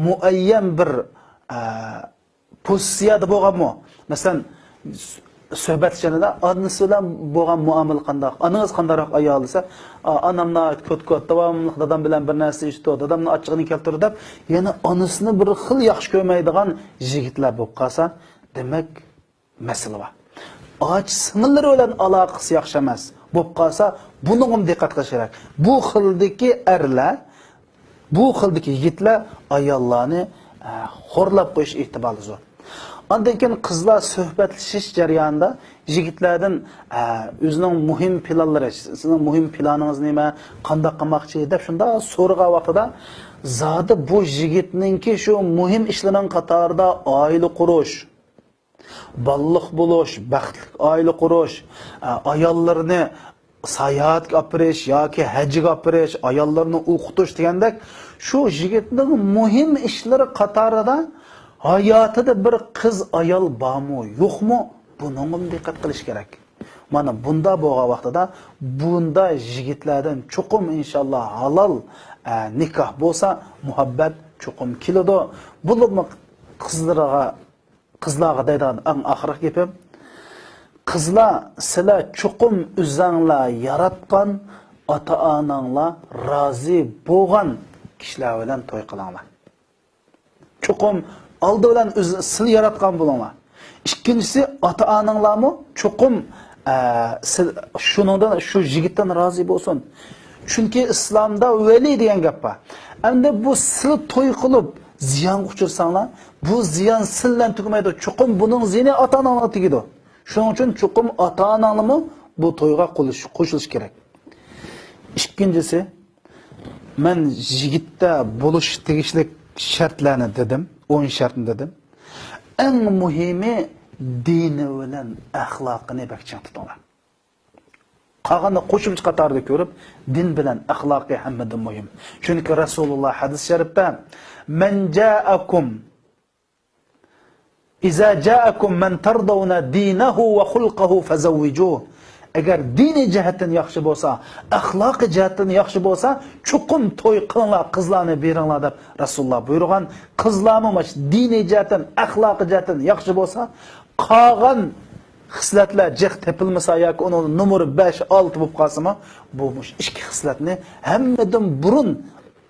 مۇئەييەن بىر، ئە، پوزىتسىيەدە بولغانمۇ؟ مەسىلەن، سۆھبەت ئىچىدە ئانىسى بىلەن بولغان مۇئامىلە قانداق؟ ئانىڭىز قانداقراق ئايال دېسە، ئا، ئانام ناھايىتى كوت-كوت، داۋاملىق دادام بىلەن بىر نەرسە ئىچىدۇ، دادامنىڭ ئاچچىقىنى كەلتۈرىدۇ دەپ، يەنە ئانىسىنى بىر خىل ياخشى كۆرمەيدىغان يىگىتلەر بولۇپ قالسا، دېمەك، مەسىلە بار. ئاچا سىڭىللىرى بىلەن ئالاقىسى ياخشى ئەمەس بولۇپ قالسا، بۇنىڭغىمۇ دىققەت قىلىش كېرەك. بۇ خىلدىكى ئەرلەر، بۇ خىلدىكى يىگىتلەر ئاياللارنى، ئە، خورلاپ قويۇش ئېھتىمالى زور. ئاندىن كېيىن قىزلار سۆھبەتلىشىش جەريانىدا يىگىتلەردىن، ئە، ئۆزىنىڭ مۇھىم پىلانلىرى، سىزنىڭ مۇھىم پىلانىڭىز نېمە، قانداق قىلماقچى دەپ شۇنداق سورىغان ۋاقتىدا، زادى بۇ يىگىتنىڭكى شۇ مۇھىم ئىشلىرىنىڭ قاتارىدا ئائىلە قۇرۇش، بالىلىق بولۇش، بەختلىك ئائىلە قۇرۇش، ئاياللىرىنى ساياھەتكە ئاپىرىش ياكى ھەجگە ئاپىرىش، ئاياللىرىنى ئوقۇتۇش دېگەندەك، شۇ يىگىتنىڭ مۇھىم ئىشلىرى قاتارىدا ھاياتىدا بىر قىز ئايال بارمۇ، يوقمۇ، بۇنىڭغىمۇ دىققەت قىلىش كېرەك. مانا بۇندا بولغان ۋاقتىدا بۇندا يىگىتلەردىن چوقۇم ئىنشاللا ھالال، ئە، نىكاھ بولسا، مۇھەببەت چوقۇم كېلىدۇ. بولۇپمۇ قىزلارغا قىزلارغا دەيدىغان ئەڭ ئاخىرقى گېپىم، قىزلار، سىلەر چوقۇم ئۆزەڭلار ياراتقان، ئاتا-ئاناڭلار رازى بولغان كىشىلەر بىلەن توي قىلىڭلار. چوقۇم ئالدى بىلەن ئۆز-، سىلەر ياراتقان بولۇڭلار. ئىككىنچىسى، ئاتا-ئاناڭلارمۇ چوقۇم، ئە، سىل-، شۇنىڭدىن، شۇ يىگىتتىن رازى بولسۇن. چۈنكى ئىسلامدا ۋەلى دېگەن گەپ بار. ئەمدى بۇ سىلەر توي قىلىپ زىيانغا ئۇچرىساڭلار، بۇ زىيان سىلەر بىلەن تۈگىمەيدۇ. چوقۇم بۇنىڭ زىيىنى ئاتا-ئاناڭلارغا تېگىدۇ. شۇنىڭ ئۈچۈن چوقۇم ئاتا-ئاناڭلارمۇ بۇ تويغا قوشۇلۇش، قوشۇلۇش كېرەك. ئىككىنچىسى، مەن يىگىتتە بولۇش تېگىشلىك شەرتلەرنى دېدىم، ئون شەرتنى دېدىم. ئەڭ مۇھىمى دىنى بىلەن ئەخلاقىنى بەك چىڭ تۇتۇڭلار. قالغاندا قوشۇمچە قاتاردا كۆرۈپ، دىن بىلەن ئەخلاقى ھەممىدىن مۇھىم. چۈنكى رەسۇلۇللا ھەدىس شەرىپتە، مەن جائەكۇم، ئىزا جائەكۇم مەن تەردەۋنە دىنەھۇ ۋە خۇلقەھۇ فەزەۋۋىجۇھ. ئەگەر دىنىي جەھەتتىن ياخشى بولسا، ئەخلاقىي جەھەتتىن ياخشى بولسا، چوقۇم توي قىلىڭلار، قىزلارنى بېرىڭلار دەپ رەسۇلۇللا بۇيرۇغان. قىزلارمۇ ماش دىنىي جەھەتتىن، ئەخلاقىي جەھەتتىن ياخشى بولسا، قالغان خىسلەتلەر جىق تېپىلمىسا ياكى ئۇنىڭ نومۇرى بەش، ئالتە بولۇپ قالسىمۇ، بۇ مۇش ئىككى خىسلەتنى ھەممىدىن بۇرۇن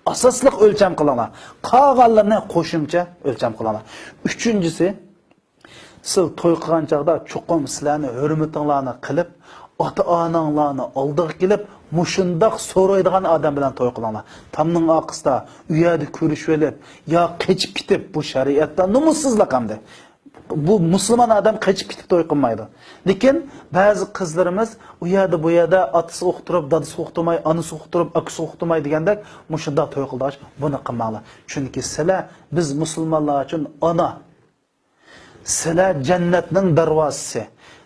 ئاساسلىق ئۆلچەم قىلىڭلار. قالغانلىرىنى قوشۇمچە ئۆلچەم قىلىڭلار. ئۈچىنچىسى، سىز توي قىلغان چاغدا چوقۇم سىلەرنى ھۆرمىتىڭلارنى قىلىپ، ئاتا-ئاناڭلارنى ئالدىغا كېلىپ، مۇشۇنداق سورايدىغان ئادەم بىلەن توي قىلىڭلار. تامنىڭ ئارقىسىدا، ئۇ يەردە كۆرۈشۈۋېلىپ، يا قېچىپ كېتىپ، بۇ شەرىئەتتە نومۇسسىزلىق ئەمدى. بۇ مۇسۇلمان ئادەم قېچىپ كېتىپ توي قىلمايدۇ. لېكىن بەزى قىزلىرىمىز ئۇ يەردە، بۇ يەردە ئاتىسى ئۇقتۇرۇپ، دادىسى ئۇقتۇرماي، ئانىسى ئۇقتۇرۇپ، ئاكىسى ئۇقتۇرماي دېگەندەك مۇشۇنداق توي قىلىدىغان، بۇنى قىلماڭلار. چۈنكى سىلەر، بىز مۇسۇلمانلار ئۈچۈن ئانا. سىلەر جەننەتنىڭ دەرۋازىسى.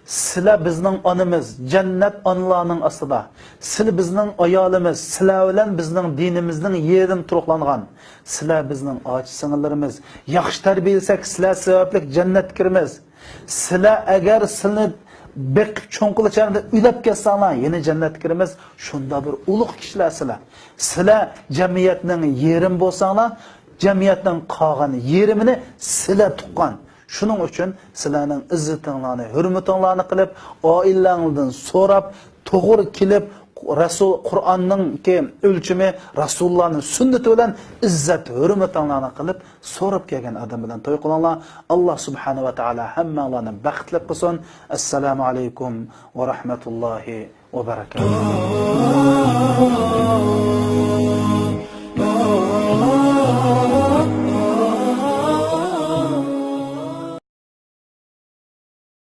سىلەر بىزنىڭ ئانىمىز، جەننەت ئانىلارنىڭ ئاستىدا. سىلەر بىزنىڭ ئايالىمىز، سىلەر بىلەن بىزنىڭ دىنىمىزنىڭ يېرىم تۇرۇقلانغان. سىلەر بىزنىڭ ئاچا-سىڭىللىرىمىز. ياخشى تەربىيەلىسەك، سىلەر سەۋەبلىك جەننەتكە كىرىمىز. سىلەر ئەگەر سىلىنى بېقىپ چوڭ قىلىش جەريانىدا ئۆلۈپ كەتسەڭلار، يەنە جەننەتكە كىرىمىز. شۇنداق بىر ئۇلۇغ كىشىلەر سىلەر. سىلەر جەمئىيەتنىڭ يېرىمى بولساڭلار، جەمئىيەتنىڭ قالغان يېرىمىنى سىلەر تۇغقان. شۇنىڭ ئۈچۈن سىلەرنىڭ ئىززىتىڭلارنى، ھۆرمىتىڭلارنى قىلىپ، ئائىلىلەرنىڭدىن سوراپ، توغرا كېلىپ، رەسۇل، قۇرئاننىڭكى ئۆلچىمى، رەسۇلۇللانىڭ سۈننىتى بىلەن ئىززەت، ھۆرمىتىڭلارنى قىلىپ، سوراپ كەلگەن ئادەم بىلەن توي قىلىڭلار. ئاللا سۇبھانە ۋە تائالا ھەممەڭلارنى بەختلىك قىلسۇن. ئەسسالامۇ ئەلەيكۇم ۋە رەھمەتۇللاھى ۋە بەرەكاتۇھ.